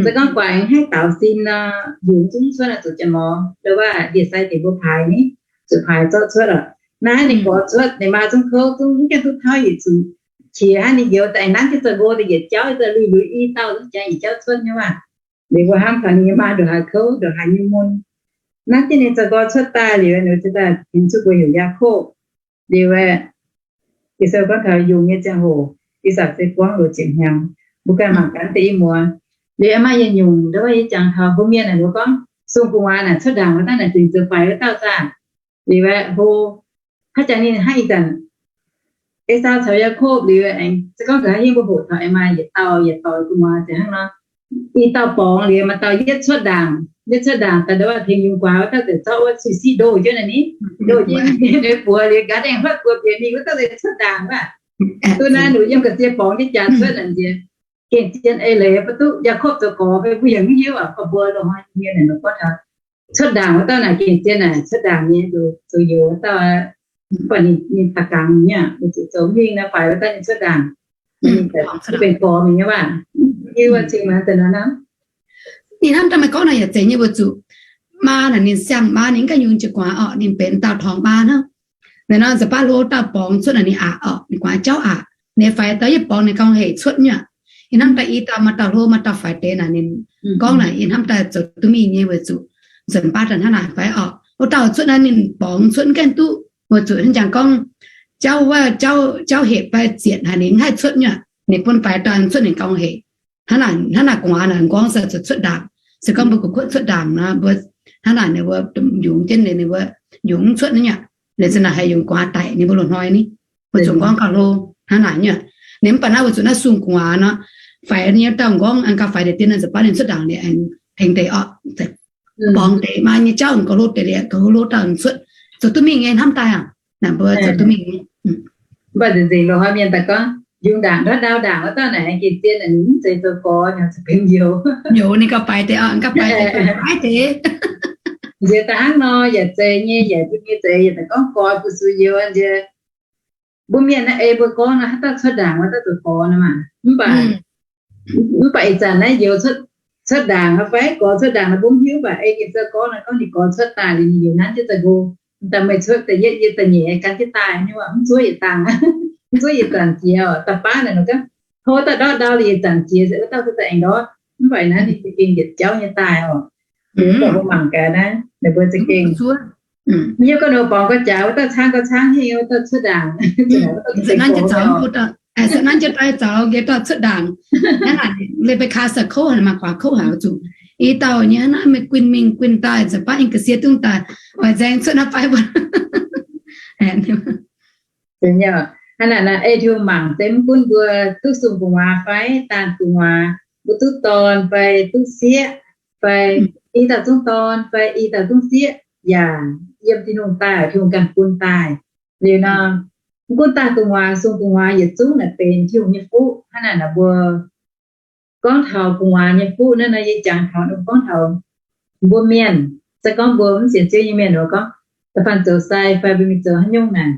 Se gorngv guaix haih daaux sin nor, yungz zungv cuotv naaiv zuqc janx-morz, ndo wuov ndie-sai deix mbuo paaix ni, zuqc paaix zorqv cuotv oc. Naaiv ninh gorx cuotv, ninh maa zungv kouv, zungv mv gaengh duqv tauv yietc zunc. Qiex hnangv ninh njoux daaih aengx nanv jienv zoux nqox daaih yietc jauv, zoux lui-lui i dauh zungv jangx yietc jauv cuotv nyei waac. Liuz mbuo hnamv taux ninh nyei maa ndongc haaix kouv, ndongc haaix nyei mun. Nanv jienv ninh zoux nqox cuotv daaih liuz, ninh ziouc daaih tengx zuqc mbuo heuc Yaakopv. Liuz aeqv, Ging-Sou gorngv taux yungz nyei ziangh hoc, Esaau se buangv loz ziepc hnyangx. Mbuo ganh mangc gaax deix i muoz. Liuz aengx maaih yietc nyungc ndo wuov yie jangx taux mbuo mienh naaic, mbuo gorngv sung gu'nguaaz naaic cuotv ndaangc wuov dauh naaic zingc zoux faix wuov dauh zaah. Liuz aeqv, hlo haaix jangx ninh hnangv ih zanc Esaau caux Yaakopv liuz aengx se gorngv nqa'haav hingv mbuo hoqc taux aengx maaih yietc dauh yietc doix gu'nguaaz ziouc hnangv nor, i dauh borngz liuz maaih dauh yietv cuotv ndaangc, yietv cuotv ndaangc daaih ndo wuov tengx yungz guaax wuov dauh ziouc zorqv wuov siqv siqv ndoh jienv naaic ni, ndoh jienv buoz liuz gaax dengh huotv buoz bieqc mingh wuov dauh ziouc cuotv ndaangc wuov. Duqv naaiv nduqc yiem ga'sie borngz jienv jaax cuotv naaic nziex. Gengh zien ei leiz bun duqv Yaakopv zoux gorx fai mbuo yaac mv hiuv aqv. Gorngv mbuo loz-hnoi mienh naaic nor gorngv taux cuotv ndaangc wuov dauh naaic gengh zien naaic cuotv ndaangc nyei, zoux youz wuov dauh, mv baac ninh da'gangx nyei, weic zuqc zoux mv hingh naaiv faix wuov dauh ninh cuotv ndaangc. Ninh benx gorx mingh nyei waac, hiuv cing muonz deix nor hnamv. Ninh hnamv daaih meih gorngv naaic yaac zeiz nyei, weic zuqc maa naaic ninh siang maa ninh mv gaengh yungz jiez guaax orqc, ninh benx dauh torngx maa hnangv. Naaiv nor nza'baav hlo dauh borngz cuotv naaic ninh aqc orqc, ninh guaax jauv aqc. Ninh faix dauh yietv borngz ninh gauh hec cuotv nyei. Ninh hnamv daaih i dauh maaih dauh hlo maaih dauh faix deix naaic ninh gorngv naaic, yie hnamv daaih zoux duqv mingh nyei weic zuqc nzunc baav daaih hnangv naaic fai orqc, wuov dauh cuotv naaiv ninh borngz cuotv mv gaengh duqv, weic zuqc hnangv jangx gorngv jauv wuov, jauv hec fai zietc haic ninh mv haih cuotv nyei. Ninh bun faix dauh cuotv ninh gauh hec. Hnangv naaic, hnangv naaic gu'nguaaz naaic gorngv se zuqc cuotv ndaangc. Se gorngv mbuo gu'kuotv cuotv ndaangc nor, mbuo hnangv naaic ninh mbuo yungz jienv ninh, ninh mbuo yungz mv cuotv nyei. Ninh se naaic haih yungz gu'nguaaz daic ninh mbuo loz-hnoi ni. Weic zuqc gorngv gauh hlo hnangv naaic nyei. Ninh mv baac naaiv weic zuqc naaiv sung gu'nguaaz nor, faix nyei dauh gorngv aengx gauh faix deix dien nor, nzunc baav ninh cuotv ndaangc liuz aengx tengx deix orqc, borngz deix maa nyei jauv gauh hlo deix liuz gauh hlo dauh cuotv, zoux duqv mingh nyei hnamv daaih aqv. Naaic mbuo zoux duqv mingh nyei. Mv baac nzengc nzengc loz-hnoi mienh daaih gorngv yungz ndaangc ndortv ndau ndaangc wuov dauh naaic gengh zien naaic ninh mv zeiz zoux gorx, ninh zuqc benx youz. Youz ninh gauh faix deix orqc, gauh faix deix, faix deix. Nziex da'hnangv nor yaac zeiz nyei, yaac bun nyei zeiz yaac daaih gorngv gorx bun zuqc youz nziex. Mbuo mienh naaiv ei mbuo gorngv nor haaix dauh cuotv ndaangc wuov dauh zoux gorx nor maah. Mv baac, mv baac ih zanc naaiv youz cuotv ndaangc fai gorx cuotv ndaangc nor mbuo mv hiuv, mv baac ei Ging-Sou gorngv nor gorngv ninh gorx cuotv daaih liuz ninh youz nanv jienv daaih nqox. Daaih meih cuotv da'yietv yie da'nyeic gan jienv daaih nyei waac, mv zuov yietc dangh, mv zuov yietc zanc jiex oc. Da'faanh naaic nor gorngv tov daaih ndortv ndau liuz yietc zanc jiex se wuov dauh cuotv daaih aengx ndortv. Mv baac naaiv ninh za'gengh yietc jauv nyei daaih oc. Ninh mbuo mangc gaax naaiv, ninh mbuo za'gengh Mv hiuv gorngv ninh mbuo borngz gauh jaax, wuov dauh caangv gauh caangv hingh, wuov dauh cuotv ndaangc. Nzunc naaiv jienv zaux, nzunc naaiv jienv daaih zaux nqa'haav dauh cuotv ndaangc. Hnangv naaic Lebekaa se kouv haic, maaih guaax kouv haic oix zuqc i dauh nyei hnangv naaiv meih guinh mingh guinh daaih nzunc baav yiem ga'sie dungv daaih oix nzaeng cuotv naaiv fai mbuo. Hnangv naaic, ei Tin-Hungh mangc se mv gunv mbuo duqv sung gu'nguaaz fai daanh gu'nguaaz, mbuo duqv dorn fai duqv sieqv, fai i dauh zungv dorn fai i dauh zungv sieqv, yaac yiem Tin-Hungh daaih, Tin-Hungh ganh bun daaih. Liuz nor, mv gunv daanh gu'nguaaz, sung gu'nguaaz yietc zungv naaic benx Tin-Hungh nyei fuqv. Hnangv naaic, mbuo gorngv taux gu'nguaaz nyei fuqv naaiv nor, yie jangx taux gorngv taux mbuo mienh, se gorngv mbuo mv sienx Ziouv nyei mienh, mbuo gorngv da'faanh zoux sai fai mbuo mingh zoux haaix nyungc naaic,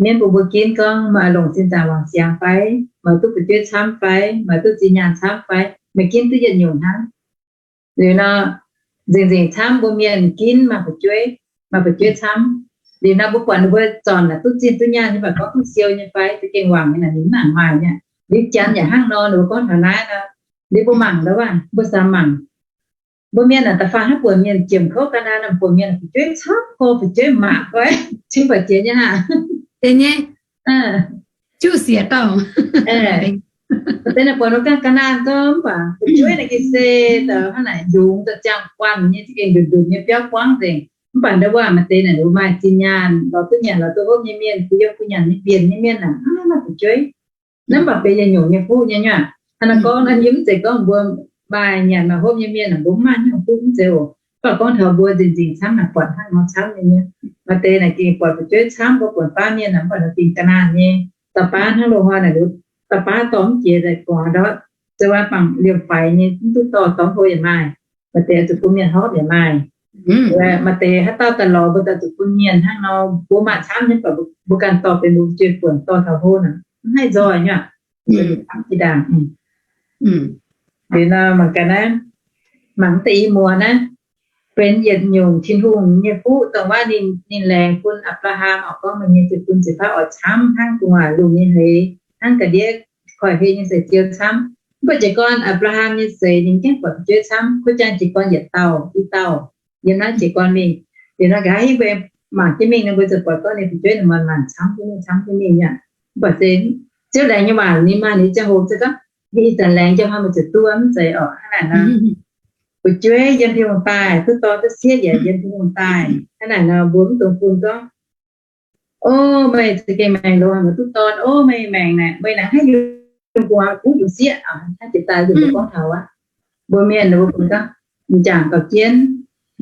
mienv bun mbuo ginv gorngv meih oix longc sin zaangc wangc siangx fai, meih duqv fu'jueiv camv fai, meih duqv zinh nyaanh camv fai, meih ginv duqv yietc nyungc hnangv. Liuz nor, nzengc nzengc camv mbuo mienh ginv maaih fu'jueiv, maaih fu'jueiv camv. Liuz nor, mbuo buatc ninh mbuo zornc naaic duqv zinh duqv nyaanh nyei, mv baac gorngv duqv siou nyei fai, za'gengh wangc nyei naaic ninh mv nangc maaih mi'aqv. Liuz janx yaac hnangv nor, ninh mbuo gorngv taux naaiv nor, liuz mbuo mangc ndau wuov, mbuo samx mangc, mbuo mienh naaic da'faanh hnangv buonc mienh jiemc kouv ga'naaiv nor, buonc mienh fu'jueiv camv gorx, fu'jueiv mangc gorx, cingx buatc jiex nyei hnangv. Juqv siec dauh. Deix naaic buatc nor ganh ga'naaiv gorx, mv baac fu'jueiv naaic gengh se hnangv naaic yungz daaih ziangh guanh nyei, za'gengh ndutc ndutc nyei biauv buangv nzengc. Mv baac ndau wuov maaih deix naaic ninh maaih zinh nyaanh, lorz duqv nyanc lorz duqv hopv nyei mienh, kuh yiem kuh nyanc nyei mbienc nyei mienh naaic, mv maaih fu'jueiv. Naaiv mv baac benx yietc nyungc nyei fuqv nyei nyuav. Hnangv naaiv gorngv naaiv yie mv zeiz gorngv mbuo maaih nyanc maaih hopv nyei mienh naaic mbuo mv maaih nyungc fuqv, mv zeiz oc. Mv baac gorngv taux mbuo nzengc nzengc camv naaic buatc hnangv nor camv nyei. Maaih deix naaic gengh buatc fu'jueiv camv, mbuo buonc baav mienh naaic mv baac ninh gengh ga'naaiv nyei. Da'baav hnangv loz-hnoi naaic, da'baav dorh mv jiex daaih gu'nguaaz ndortv, se waac bangc liemh faix nyei, mv duqv dorh dorngx hlo yaac maaih. Maaih deix zuqc bun mienh horpc yaac maaih. Maaih deix haaix dauh daaih lorz mbuo daaih zuqc bun mienh hnangv nor, mbuo maaih camv nyei, mv baac mbuo ganh dorh benx mbuo jueiv-buonc dorh taux hlo naaic, mv haih nzoih nyuav. Camv jiex ndaangc. Liuz nor mangc gaax naaiv, mangc deix i muoz naaiv, benx yietc nyungc Tin-Hungh nyei fuqv dongh waac ninh, ninh laengz bun Apc^laa^ham oix gorngv meih nyei ziepc bun ziepc paaiv oix camv hnangv gu'nguaaz lungh nyei hleix, hnangv ga'ndiev koiv-hei nyei seix ziou camv. Mv baac jiez gorn Apc^laa^ham nyei seix ninh gengh buatc fu'jueiv camv, kuv jang jiez gorn yietc dauh, i dauh, yiem naaiv jiez gorn mingh. Liuz nor nqa'haav hingv mbuo mangc jienv mingh nor, mbuo ziouc buatc gorngv ninh fu'jueiv ninh maaih camv jienv mingh, camv jienv mingh nyei. Mv baac se Ziouv laengz nyei waac ninh maaih ninh ziangh hoc se gorngv ninh ih zanc laengz jienv hnoi mbuo ziouc duqv, mv zeiz orqc. Hnangv naaic nor, fu'jueiv yiem Tin-Hungh daaih, duqv dorn duqv sieqv yaac yiem Tin-Hungh daaih. Hnangv naaic nor mbuo mv dungx bun gorngv, o, meih za'gengh maengc longx haic, meih duqv dorn, o, meih maengc naaic, meih naaic haih yungz gu'nguaaz kuv yungz sieqv, hnangv jiex daaih yie mbuo gorngv taux aqv. Mbuo mienh mbuo bun gorngv, m'jangc gauh jienv,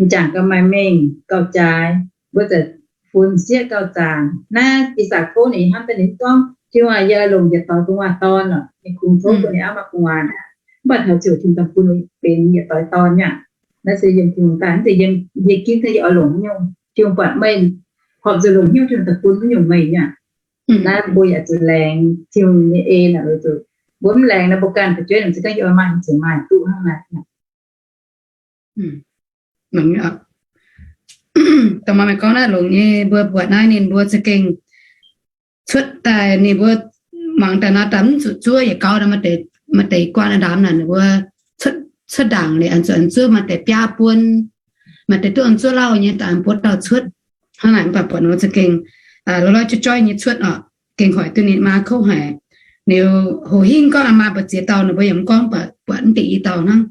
m'jangc gauh maaih mengh gauh jaaix, mbuo za'gengh fun sieqv gauh zaanc. Naaiv I^sakc tov ninh hnamv daaih ninh mv gorngv, Tin-Hungh aac, yie oix longc yietc doix gu'nguaaz dorn oc. Ninh kungx tov bun ninh auv maaih gu'nguaaz aqv. Mv baac taux ziouc Tin-Hungh daaih bun benx yietc doix dorn nyei aqv. Naaiv se yiem Tin-Hungh daaih, mv zeiz yiem yie ginv daaih yie oix longc haaix nyungc. Tin-Hungh buatc meih horpc zuqc longc hnyouv, Tin-Hungh daaih bun haaix nyungc meih nyei aqv. Naaiv mbuo yaac zuqc laengz Tin-Hungh nyei en naaic weic zuqc mbuo mv laengz nor, mbuo ganh fu'jueiv naaic se gorngv yie oix maaih, yie zuqc maaih duqv hnangv naaic. Dongh maaih gorngv naaiv longx nyei, mbuo buatc naaiv ninh mbuo za'gengh cuotv daaih, ninh mbuo mangc daaih nor, daaih mv zuqc zuov yietc gauh nor, maaih deix guaan ndaamv naaic ninh mbuo cuotv ndaangc liuz, an zuqc an zuov, maaih deix biaa buon, maaih deix duqv an zuov lauh nyei, daaih an buov dauh cuotv. Hnangv naaic mv baac buatc ninh mbuo za'gengh lorz lorz joih joih nyei cuotv oc, gengh hoic duqv ninh maa kouv haic. Liuz hoc hingv gorngv aa maa mbu'ziex dauh, ninh mbuo yaac mv gorngv, buatc mv deix i dauh hnangv.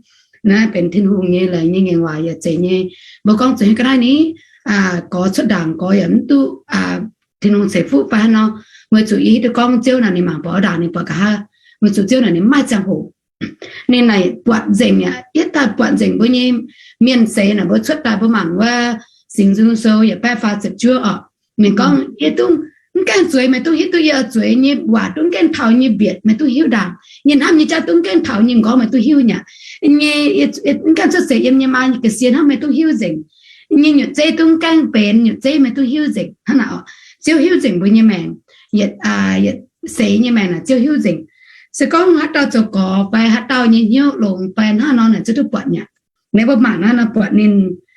Naaiv benx Tin-Hungh nyei laengz nyei ngaengc waac yaac zeiz nyei. Mbuo gorngv zuqc ga'naaiv ni, gorx cuotv ndaangc gorx yaac mv duqv Tin-Hungh ceix fuqv fai hnangv nor, weic zuqc yie hiuv duqv gorngv Ziouv naaic ninh mangc buatc wuov ndaangc ninh buatc nqa'haav, weic zuqc Ziouv naaic ninh mv maaih ziangh hoc. Ninh naaic buatc nzengc mi'aqv, yietv daaih buatc nzengc mbuo nyei mienh seix naaic, mbuo cuotv daaih mbuo mangc wuov Singx Nzung Sou yietc baeqv faah ziepc juov oc. Ninh gorngv, yie dungv mv gaengh zueiz, meih dungv hiuv duqv yie oix zueiz nyei waac, dungv gaengh taux nyei mbietc meih dungv hiuv ndaangc, nyei hnamv nyei jauv dungv gaengh taux nyei nqorngv meih dungv hiuv nyei. Nyei mv gaengh cuotv seix yiem nyei maa nyei ga'sie hnangv meih dungv hiuv nzengc. Nyei nyutc zeiv dungv gaengh benx nyutc zeiv meih dungv hiuv nzengc. Hnangv naaic oc, Ziouv hiuv nzengc mbuo nyei maengc, yietc seix nyei maengc naaic Ziouv hiuv nzengc. Se gorngv haaix dauh zoux gorx fai haaix dauh nyei hnyouv longx fai hnangv nor naaic Ziouv duqv buatc mi'aqv. Naaiv mbuo mangc naaiv nor buatc ninh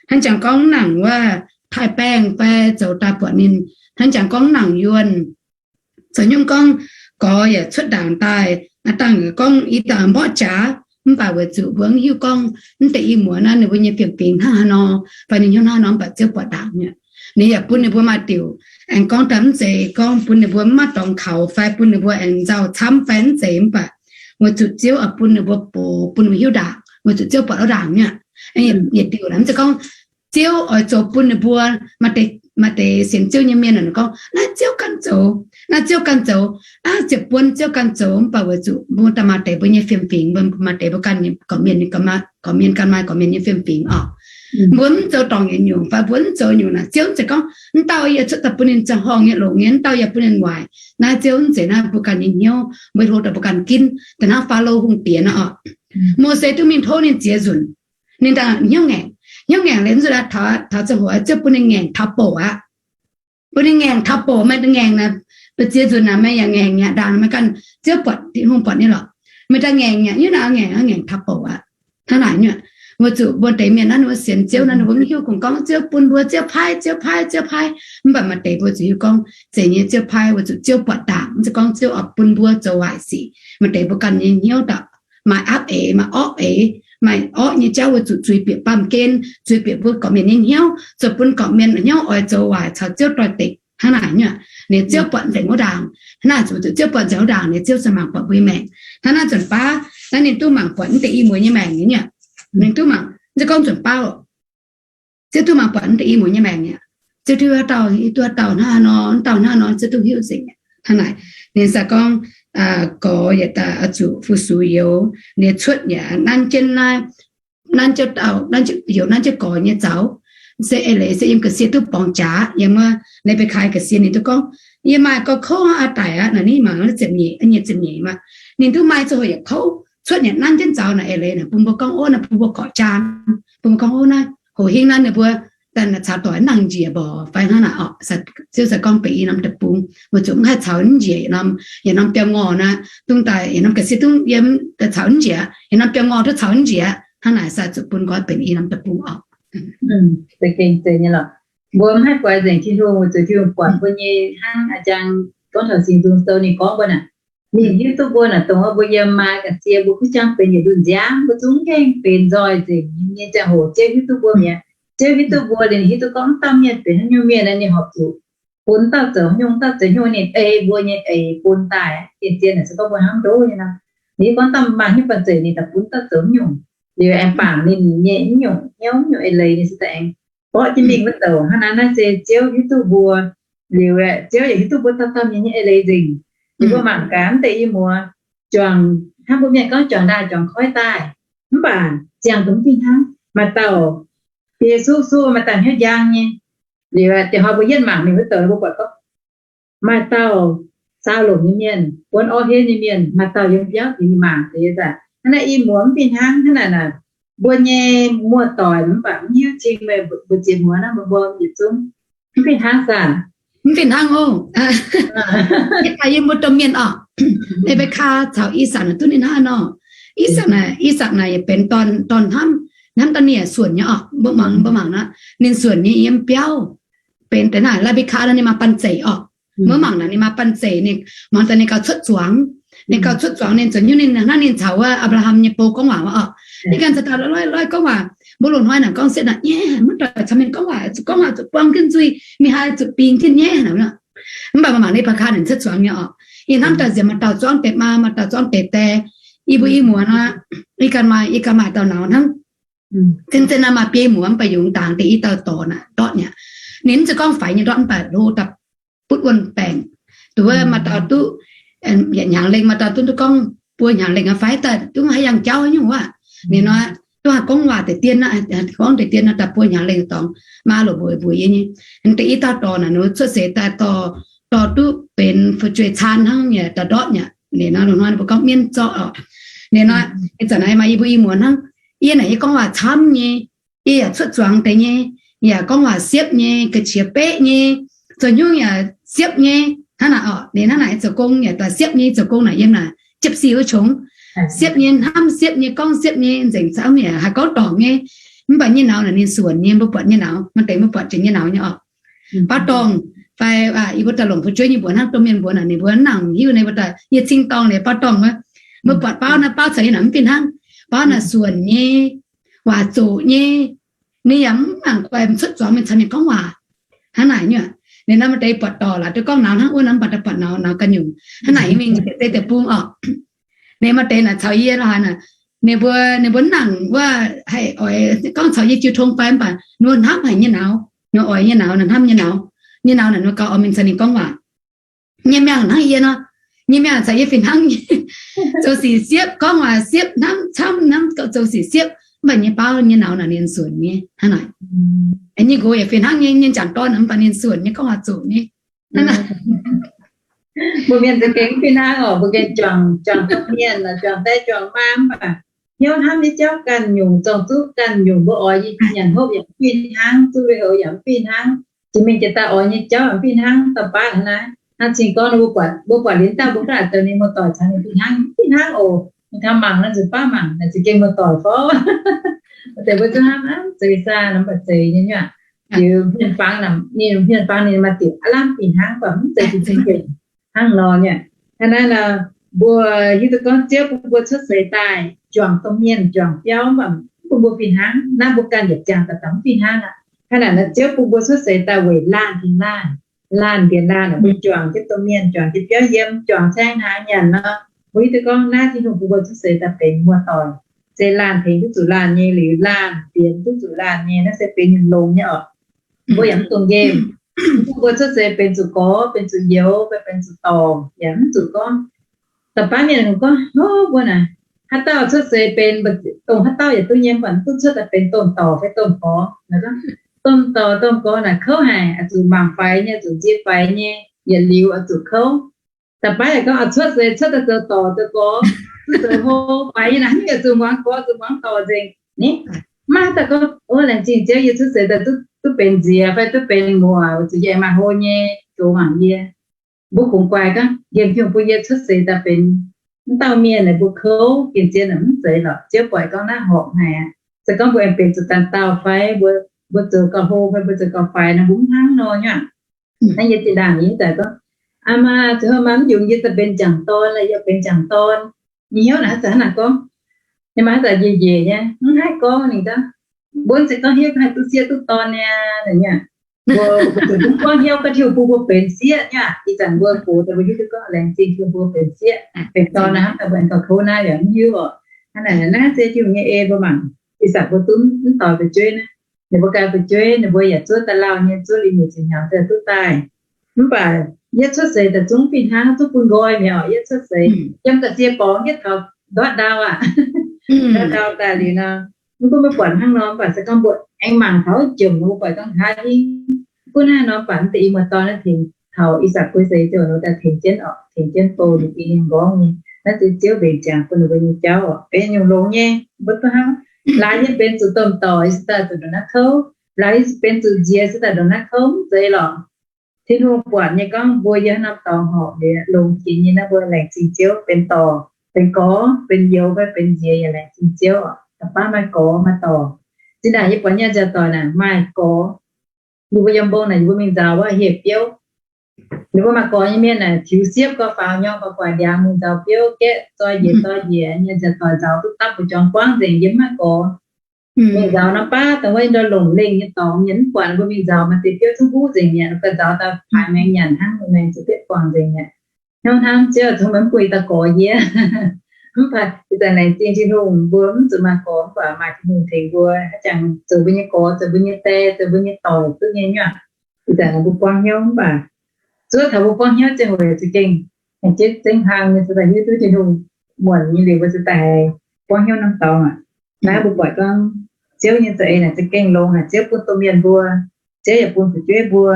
hnangv jangx gorngv nangc wuov taaih baengh fai zoux daaih buatc ninh hnangv jangx gorngv nangc yuonh. Zoux nyungc gorngv gorx yaac cuotv ndaangc daaih, aa dangh gorngv i dauh mborqv jaax, mv baac weic zuqc mbuo mv hiuv gorngv mv deix i muoz naaiv ninh mbuo nyei fiem-fingx hnangv haaix nor, fai ninh hnyouv hnangv haaix nor, mv baac Ziouv buatc ndaangc mi'aqv. Ninh yaac bun ninh mbuo maaih diuc, aengx gorngv daaih mv zeiz gorngv bun ninh mbuo mv maaih dorngx kaux fai bun ninh mbuo aengx nzauh camv fai mv zeiz, mv baac weic zuqc Ziouv oix bun ninh mbuo box, bun ninh mbuo hiuv ndaangc, weic zuqc Ziouv buatc wuov ndaangc mi'aqv. Yietc diuc naaic mv zeiz gorngv Ziouv oix zoux bun ninh mbuo maaih deix maaih deix sienx Ziouv nyei mienh gorngv, naaiv Ziouv ganh zoux, naaiv Ziouv ganh zoux, aav ziepc buonc Ziouv ganh zoux, mv baac weic zuqc mbuo daaih maaih deix mbuo nyei fiem-fingx, mbuo maaih deix mbuo ganh nyei gorqv-mienh, gorqv-mienh ganh maaih gorqv-mienh nyei fiem-fingx oc. Mbuo mv zoux dorngc yietc nyungc fai mbuo mv zoux nyungc naaic, Ziouv mv zeiz gorngv, mv dauh yie cuotv daaih bun ninh ziangh horngh nyei longx nyei, mv dauh yie bun ninh waaic. Naaiv Ziouv mv zeiz naaiv, mbuo ganh nyei hnyouv, mbuo hlo daaih mbuo ganh ginv, da'hnangv Faalo hungh diex nor oc. Mose duqv mingh tov ninh ziex nzunc, ninh daaih hnyouv ngaengc, hnyouv ngaengc liuz nzunc taux ziangh hoc Ziouv bun ninh ngaengc taux bouc aqv. Bun ninh ngaengc taux bouc, meih ngaengc naaic, mbu'ziex nzunc naaic meih yaac ngaengc mi'aqv, ndaangc meih ganh, Ziouv buatc, Tin-Hungh buatc nyei lorqc. Meih daaih ngaengc mi'aqv, nyungc naaic ngaengc, ngaengc taux bouc aqv. Hnangv naaic nyungc, weic zuqc mbuo deix mienh naaiv ninh mbuo sienx Ziouv naaiv ninh mbuo mv hiuv kungx gorngv Ziouv bun mbuo, Ziouv paaiv, Ziouv paaiv, Ziouv paaiv. Mv baac maaih deix mbuo zuqc hiuv gorngv zeiz nyei Ziouv paaiv, weic zuqc Ziouv buatc ndaangc, mv zeiz gorngv Ziouv oix bun mbuo zoux waaic sic. Maaih deix mbuo ganh nyei hnyouv daaih maaih aapv eix, maaih orqv eix, maaih orqv nyei jauv weic zuqc zuiz bieqc baamh gen, zuiz bieqc mbuo gorqv-mienh nyei hnyouv, zoux bun gorqv-mienh hnyouv oix zoux waaic caux Ziouv doix-dekc. Hnangv naaic nyungc, ninh Ziouv buatc nzengc wuov ndaangc. Hnangv naaic zuqc Ziouv buatc nzengc wuov ndaangc, ninh Ziouv ziouc mangc buatc mbuo nyei maengc. Hnangv naaiv nzunc baav naaiv ninh duqv mangc buatc mv deix i muoz nyei maengc nyei. Ninh duqv mangc, mv zeiz gorngv nzunc baav, Ziouv duqv mangc buatc mv deix i muoz nyei maengc nyei. Ziouv duqv haaix dauh, duqv haaix dauh hnangv nor, mv dauh hnangv nor, Ziouv duqv hiuv nzengc. Hnangv naaic, ninh se gorngv, gorx yietc daaih oix zuqc fu-sux youz, ninh cuotv yaac nanv jienv naaiv, nanv jienv dauh, nanv jienv youz, nanv jienv gorx nyei zaux. Se eix leiz se yiem ga'sie duqv borngz jaax, yiem wuov Lebekai ga'sie ninh duqv gorngv, yie maaih gorx kouv aqv, daic aqv naaic, ninh mangc ziepc nyeic, nyic ziepc nyeic maah. Ninh duqv maaih ziangh hoc yietc kouv cuotv yaac nanv jienv zaux naaic, eix leiz naaic bun mbuo gorngv, ov, naaiv bun mbuo gorqv-jaang, bun mbuo gorngv, ov, naaiv hoc hingv naaiv ninh mbuo daaih caux doic nangh njiec mborqc fai hnangv naaic oc. Ziouv se gorngv benx i norm deic-bung, weic zuqc mv haih caux njiec yietc norm, yietc norm biauv-ngorh naaiv, dongh daaih yietc norm ga'sie dongh yiem daaih caux njiec, yietc norm biauv-ngorh duqv caux njiec. Hnangv naaic se zuqc bun gorngv benx i norm deic-bung oc. Mbuo mv haih guaix nzengc Tin-Hungh, weic zuqc Tin-Hungh buatc mbuo nyei hnangv a'jang gorngv taux Singx Nzung Sou ninh gorngv mbuo naaic, ninh hiuv duqv mbuo naaic, dongh wuov mbuo yiem maa ga'sie mbuo kuv jangv benx yietc nduqc nziaamv, mbuo zungv mv gaengh benx nzoih nzengc nyei ziangh hoc Ziouv hiuv duqv mbuo mi'aqv. Ziouv hiuv duqv mbuo liuz, ninh hiuv duqv gorngv mv dauh mienh benx haaix nyungc mienh, ninh horpc zuqc bun dauh zoux haaix nyungc, dauh zoux haaix nyungc, ninh ei mbuo nyei eix bun daaih. Gengh zien naaic se gorngv mbuo hnamv ndoqv nyei nor, ninh hiuv gorngv dauh maaih hnyouv banh zeic ninh daaih bun dauh zoux haaix nyungc, liuz aengx bangc ninh nyei haaix nyungc hnyouv, haaix nyungc eix leiz ninh se daaih aengx borqv jienv mingh wuov douc. Hnangv naaiv naaiv se Ziouv hiuv duqv mbuo, liuz Ziouv yaac hiuv duqv mbuo dauh dauh mienh nyei eix leiz nzengc. Liuz mbuo mangc gaax mv deix i muoz, juangc hnangv mbuo mienh gorngv juangc ndaaih juangc koiv daaih, mv baac ziangh dongh mv fih hnangv. Maaih dauh biei suqv suqv, maaih dauh hnyouv njang nyei. Liuz da'hoi mbuo yietv mangc mingh wuov douc mbuo buatc gorngv maaih dauh saau longc nyei mienh, buonv orv henv nyei mienh, maaih dauh yiem biauv dingx mangc deix. Hnangv naaiv i muoz mv fih hnangv. Hnangv naaic naaic, mbuo nyei muoz-doic mv baac mv hiuv cing meih mbu'ziex muoz naaiv, mbuo mbuo yietc zungv mv fih hnangv saah? Mv fih hnangv oc. Yie daaih yiem mbuo domh mienh oc. Lebekaa caux I^sakc naaic duqv ninh hnangv nor. I^sakc naaic, I^sakc naaic yaac benx dorn, dorn hnamv, hnamv daaih ninh yaac suonc nyei oc. Mbuo mangc, mbuo mangc naaic, ninh suonc nyei yiem biauv. Benx deix naaic Lebekaa nor ninh maaih banh zeic oc. Mbuo mangc naaic ninh maaih banh zeic, ninh muangx daaih ninh gauh cuotv zuangx. Ninh gauh cuotv zuangx, ninh zoux nyungc ninh hnangv ninh caux wuov Apc^laa^ham nyei bou gorngv waac oc. Ninh ganh caux dauh loiv loiv gorngv waac. Mbuo loz-hnoi naaic gorngv siepv naaic, nyaiv, mv doic caux mienh gorngv waac, zuqc gorngv waac zuqc buang jienv nzuih, mingh haaix zuqc bingx jienv nyaiv. Mv baac mbuo mangc Lebekaa ninh cuotv zuangx nyei oc. Yie hnamv daaih nziex maaih dauh zuangv deix maa, maaih dauh zuangv deix die. Yie mbuo i muoz nor, yie ganh maaih, yie ganh maaih dauh nauz hnangv. Zien-zien naaiv maaih biei muoz mv baac yungz dangx deix i dauh dorc naaic ndortv nyei. Ninh mv zeiz gorngv faix nyei ndortv mv baac hlo daaih butv wuonh baengc. Duqv wuov maaih dauh duqv yietc hnyangx lengh, maaih dauh duqv, duqv gorngv buo hnyangx lengh aqv fai daaih duqv haaix yangh jauv nyungc wuov. Ninh nor duqv haih gorngv waac deix dien, gorngv deix dien nor daaih buo hnyangx lengh dorngx, maa loc mbuox mbuox yie nyei. Deix i dauh dorc naaic ninh cuotv seix daaih dorh, dorh duqv benx fu'jueiv caan hnangv nyei, daaih ndortv nyei. Ninh nor loz-hnoi ninh mbuo gorngv mienv zorqv oc. Ninh nor, ih zanc naaiv maaih yie mbuo i muoz hnangv. Yie naaic yie gorngv waac camv nyei, yie yaac cuotv zuangx deix nyei, yaac gorngv waac siepv nyei, ga'qiex beqv nyei, zoux nyungc yaac siepv nyei. Hnangv naaic oc, ninh hnangv naaic zoux gong yaac daaih siepv nyei, zoux gong naaic yiem naaic jiepv si wuov qongx. Siepv nyei, hnamv siepv nyei, gorngv siepv nyei, nzengc camv yaac haih gorngv dorngc nyei. Mv baac nyei nauz naaic ninh suonc nyei, mbuo buatc nyei nauz, maaih deix mbuo buatc jiex nyei nauz nyei oc. Baaux dorngh, fai yie mbuo daaih longc fu'jueiv nyei mbuox hnangv domh mienh mbuox naaic, ninh mbuo mv nangc hiuv, ninh mbuo daaih yie cing dorngh liuz baaux dorngh wuov. Mbuo buatc baaux naaiv, baaux caux yie naaic mv fih hnangv. Baaux naaic suonc nyei, waac zoqc nyei, ninh yaac mv mangc guaix cuotv zuangx mingh caux mienh gorngv waac. Hnangv naaic nyungc, ninh nor maaih deix buatc dorc laaix duqv gorngv nauz hnangv wuov nor, mv baac daaih buatc nauz, nauz ganh nyungc. Hnangv naaic mingh deix deic-bung oc. Ninh maaih deix naaic caux yie lorqc haaix naaic, ninh mbuo, ninh mbuo mv nangc wuov haih oix gorngv caux yie jiu tong fai, mv baac ninh mbuo hnamv haic nyei nauz, ninh oix nyei nauz, ninh hnamv nyei nauz. nyei nauz naaic nor gauh oix mingh caux ninh gorngv waac. Nyei mienh hnangv yie nor, nyei mienh caux yie fih hnangv nyei, zoux sic siepv, gorngv waac siepv, hnamv camv, hnamv zoux sic siepv, mv baac nyei baav nyei nauz naaic ninh suonc nyei hnangv naaic. Nyei nqox yaac fih hnangv nyei, nyei m'jangc dorn mv baac ninh suonc nyei, gorngv waac zuqc nyei. Mbuo mienh za'gengh mv fih hnangv oc. Mbuo gengh juangc, juangc domh mienh, juangc die juangc maa mv baac hnyouv hnamv nyei jauv ganh nyungc, zorng-zuqv ganh nyungc. Mbuo oix nyanc hopv yaac mv fih hnangv, zuqv lui-houx yaac mv fih hnangv. Jiex mingh jiex daaih oix nyei jauv mv fih hnangv, dauh baav hnangv naaiv. Hnangv cing gorngv mbuo buatc, mbuo buatc liuz dauh mbuo ganh zoux ninh muoz-doic caux ninh fih hnangv, fih hnangv oc. Ninh taux mangc naaiv nzunc baav mangc naaic za'gengh muoz-doic fai deix mbuo zungv hnamv zeiz saah nor, mv baac zeiz nyei nyuav. Liuz hmien fangx, ninh hmien fangx ninh maaih diuc aav lamh fih hnangv, mv baac mv zeiz jiex zinh nquenc hnangv nor nyuav. Hnangv naaiv nor, mbuo hiuv duqv gorngv Ziouv bun mbuo cuotv seix daaih juangc domh mienh juangc biauv mv baac mv bun mbuo fih hnangv. Naaiv mbuo ganh yietc jangx daaih mv fih hnangv aqv. Hnangv naaic nor Ziouv bun mbuo cuotv seix daaih weic laanh tengx laanh, laanh mbienx laanh, mbuo juangc jienv domh mienh, juangc jienv biauv yiem, juangc caeng hnaangx nyanc nor, mbuo hiuv duqv gorngv naaiv Tin-Hungh bun mbuo cuotv seix daaih benx muoz-doic, se laanh tengx duqv zuqc laanh nyei, liuz laanh mbienx duqv zuqc laanh nyei, naaiv se benx nyungc longx nyei oc. Mbuo yaac mv dungx nqemh. Mv bun mbuo cuotv seix benx zuqc gorx, benx zuqc youz, fai benx zuqc dorngc, yaac mv zuqc gorngv da'baav mienh gorngv, Hov, mbuo naaic haaix dauh cuotv seix benx, dongh haaix dauh yaac duqv nyei, mv baac mv duqv cuotv daaih benx domh dorc fai domh gorx. Domh dorc domh gorx naaic kouv haic, oix zuqc mangc faix nyei, zuqc nzie faix nyei, yietc liuz oix zuqc kouv. Da'baav yaac gorngv, Oix cuotv seix cuotv daaih zoux dorc zoux gorx, zuqc zoux hlo faix nyei naaic, mv oix zuqc muangx gorx zuqc muangx dorc nzengc. Ni, mv maaih haaix dauh gorngv, O, laengz zingh Ziouv, yie cuotv seix daaih duqv benx nziex fai duqv benx muoc, zuqc yie aengx maaih hlo nyei goux mangc yie. Mbuo kungx guaix gorngv, Yiem Tin-Hungh bun yie cuotv seix daaih benx mv dauh mienh naaic, mbuo kouv gengh zien naaic mv zeiz lorqc. Ziouv buatc gorngv naaiv horpc haic aqv. Se gorngv mbuo aengx benx zuqc ganh dauh fai mbuo, mbuo zoux gauh hlo fai mbuo zoux gauh faix nor, mbuo mv hnangv nor nyuav. Naaiv yie zinh ndaangc yie daaih gorngv, Aa maa, zoux haaix maa mv yungz yie daaih benx m'jangc dorn, yie benx m'jangc dorn. Nyei hnyouv naaic haaix zanc hnangv naaic gorngv, nyei maa haaix zanc njiec njiec nyei, mv haih gorngv ninh gorngv, Mbuo se gorngv hnyouv haih duqv sieqv duqv dorn niaa, nyei. Mbuo zuqc mv gorngv hnyouv gorngv Tin-Hungh bun mbuo benx sieqv nyei. Ih zanc mbuo gox daaih mbuo hiuv duqv gorngv laengz zingh Tin-Hungh bun mbuo benx sieqv, benx dorn naaiv hnangv daaih mbuo aengx gauh kouv naaiv yaac mv hiuv oc. Hnangv naaic naaiv se Tin-Hungh nyei ei mbuo mangc. Ih zanc mbuo duqv mv doix fu'jueiv naaiv, ninh mbuo ganh fu'jueiv, ninh mbuo yaac zuov daaih lauh nyei, zuov liuz nyeic ziepc hnyangx daaih duqv daaih. Mv baac yie cuotv seix daaih zungv fih hnangv, zungv bun nqoi mi'aqv oc. Yie cuotv seix yiem ga'sie borngz yie taux ndortv ndau aqv. Ndortv ndau daaih liuz nor, mv gunv mbuo buatc hnangv nor, mv baac se gorngv mbuo aengx mangc taux jomc nor, mbuo buatc gorngv haaix hingv gunv hnangv nor, mv baac mv deix i muoz-doiv naaiv tengx taux ih zanc buix seix ziouc nor daaih tengx jienv oc, tengx jienv bou ninh gengh nyei nqorngv nyei. Naaiv se Ziouv mbenc ziangx bun ninh mbuo nyei jauv oc. Benx nyungc longx nyei, mbuo duqv hnangv. Laaix yie benx zuqc domh dorc, yie se daaih zuqc ndongc naaiv kouv. Laaix yie benx zuqc nziex, se daaih ndongc naaiv kouv, mv zeiz lorqc. Tin-Hungh buatc nyei gorngv mbuo yiem haaix norm dorngx horpc liuz longx jiex nyei naaiv, mbuo laengz zingh Ziouv. Benx dorc, benx gorx, benx youz fai benx nziex yaac laengz zingh Ziouv oc. Da'baav maaih gorx maaih dorc. Zinh ndaangc yie buatc nyei nziaauc doic naaic maaih gorx. Ninh mbuo yiem mbong naaic, ninh mbuo mingh nzaaux wuov hieh biouv. Ninh mbuo maaih gorx nyei mienh naaic tiux siepv gauh faaux nyorng gauh guaix ndiangx mingh nzaaux biouv, gaeqv zoi njiec zoi njiec nyei nziaauc doic nzaaux duqv dapv buoz-jorngx buangv nzengc, yie mv maaih gorx. Mingh nzaaux nor baav dongh wuov ndau longc lengh nyei dorngx, mienh mv buatc, mbuo mingh nzaaux maaih deix biouv zungv huv nzengc mi'aqv, gauh nzaaux daaih paaix maengx nyanc hnangv, maengx zuqc bietv guangc nzengc mi'aqv. Hnangv hnamv Ziouv, zungv maiv bun yie daaih gorx yie. Mv baac ih zanc laengz zingh Tin-Hungh, mbuo mv zuqc maaih gorx, mv baac maaih Tin-Hungh tengx mbuo, haaix jangx zoux mbuo nyei gorx, zoux mbuo nyei die, zoux mbuo nyei doic duqv nyei nyuav. Ih zanc mbuo buangv hnyouv mv baac zuov taux mbuo buangv hnyouv ziangh hoc za'gengh aengx jienv zengv hlang nyei, se daaih hiuv duqv Tin-Hungh muonc nyei liuz mbuo se daaih haiz buangv hnyouv norm dorngx aqv. Naaiv mbuo buatc gorngv Ziouv nyei za'eix naaic za'gengh longx haic. Ziouv bun domh mienh mbuo, Ziouv yaac bun fu'jueiv mbuo,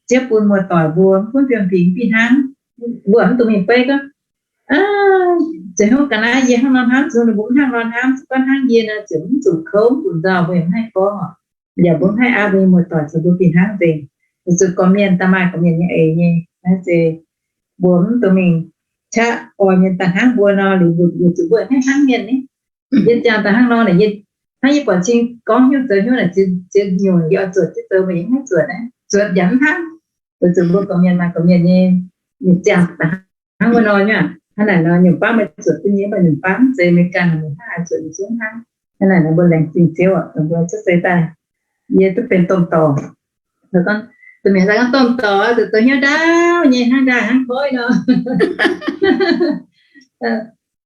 Ziouv bun muoz-doic mbuo, mv gunv fiem fingx fih hnangv. Mbuo mv dungx mingh beiv gorngv, Aa, ziouc hnangv ga'naaiv yie hnangv nor hnamv, zuqc ninh mbuo mv hnangv nor hnamv, zuqc gorngv hnangv yie nor ziouc mv zuqc kouv, mv zuqc nzauh, mbuo yaac mv haih gorngv oc. Yaac mbuo mv haih aa mbuo nyei muoz-doic caux mbuo fih hnangv nzengc. Weic zuqc gorqv-mienh daaih maaih gorqv-mienh nyei eix nyei. Naaiv se mbuo mv dungx mingh qaqv oix mienh daaih hnangv mbuo nor, liuz mbuo weic zuqc mbuo haih hnangv mienh ni. Yie ziangh daaih hnangv nor naaic, yie hnangv yie buatc cing gorngv hnyouv zoux hnyouv naaic, ziex nyungc yie oix zuotc jienv zoux, mbuo yaac mv haih zuotc naaiv. Zuotc yaac mv hnangv. Weic zuqc mbuo gorqv-mienh maaih gorqv-mienh nyei, yie ziangh daaih hnangv wuov nor nyei. Hnangv naaic nor nyungc baav meih zuotc duqv nyei, mv baac nyungc baav mv zeiz, mv gan meih haih zuotc nyei zungv hnangv. Hnangv naaic nor mbuo laengz zingh Ziouv oc, dongh mbuo cuotv seix daaih, yie duqv benx domh dorc. Gorngv, domh mienh gorngv domh dorc zuqc zoux hnyouv ndaauv nyei, hnangv ndaaih hnangv koiv nor.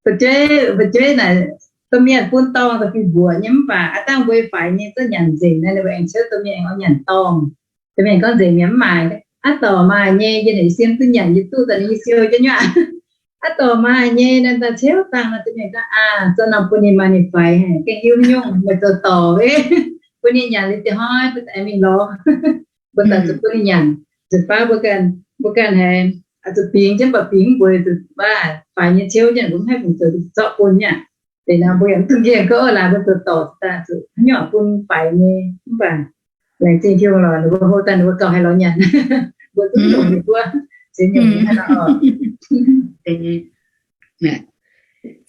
Fu'jueiv, fu'jueiv naaic, domh mienh bun dorngh da'fih mbuoqc nyei, mv baac aav dangh mbuo faix nyei zungv nyanc nzengc naaiv, ninh mbuo aengx ciouv domh mienh aengx oix nyanc dorngh. Domh mienh gorngv nzengc mienh mv maaih. Aav dorc maaih nyei, yie naaic siem duqv nyanc, yie duqv daaih ninh yie siou jienv nyei aqv. Aav dorc maaih nyei, naaiv daaih ciouv dangh nor, duqv mienh gorngv, aa, zorqv norm bun ninh maaih ninh faix, gengh hiuv nyungc, meih zoux dorc, bun ninh nyanc liuz dieh hnoi mbuo daaih mingh lorz, mbuo daaih zuqc bun ninh nyanc. Nzunc baav mbuo ganh, mbuo ganh haiz zuqc bingx jienv, mv baac bingx mbuo zuqc baav faix nyei ciouv jienv, mbuo mv haih fungc zoux zorqv bun nyei aqv. Deix nor mbuo yaac mv dungx nqemh gorngv, o, laaix mbuo zoux dorc daaih zuqc haaix nyungc bun faix nyei, mv baac laengz zingh Tin-Hungh lorqc, ninh mbuo hlo daaih ninh mbuo gauh haih lorz nyanc, mbuo zungv longc ninh mbuo, zeiz nyungc hnangv nor oc.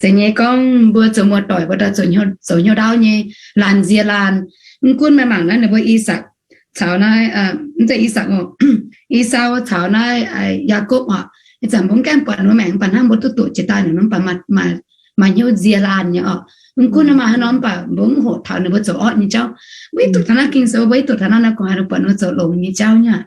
Zeiz nyei gorngv mbuo zoux muoz-doic mbuo daaih zoux hnyouv ndau nyei, laanh nzie laanh. Mv gunv meih mangc naaiv ninh mbuo I^sakc caux naaiv, mv zeiz I^sakc oc, Esau caux naaiv Yaakopv oc. Ih zanc mbuo mv gaengh buatc ninh mbuo maengc, mv baac hnangv mbuo duqv doqc jiex daaih ninh mbuo mv baac maaih hnyouv nzie laanh nyei oc. Mv gunv naaiv maaih haaix norm, mv baac mbuo mv hoqc taux ninh mbuo zoux orqv nyei jauv. Mbuo hiuv duqv taux naaiv Ging-Sou, mbuo hiuv duqv taux naaiv nor, kungx haih buatc ninh mbuo zoux longx nyei jauv nyei aqv.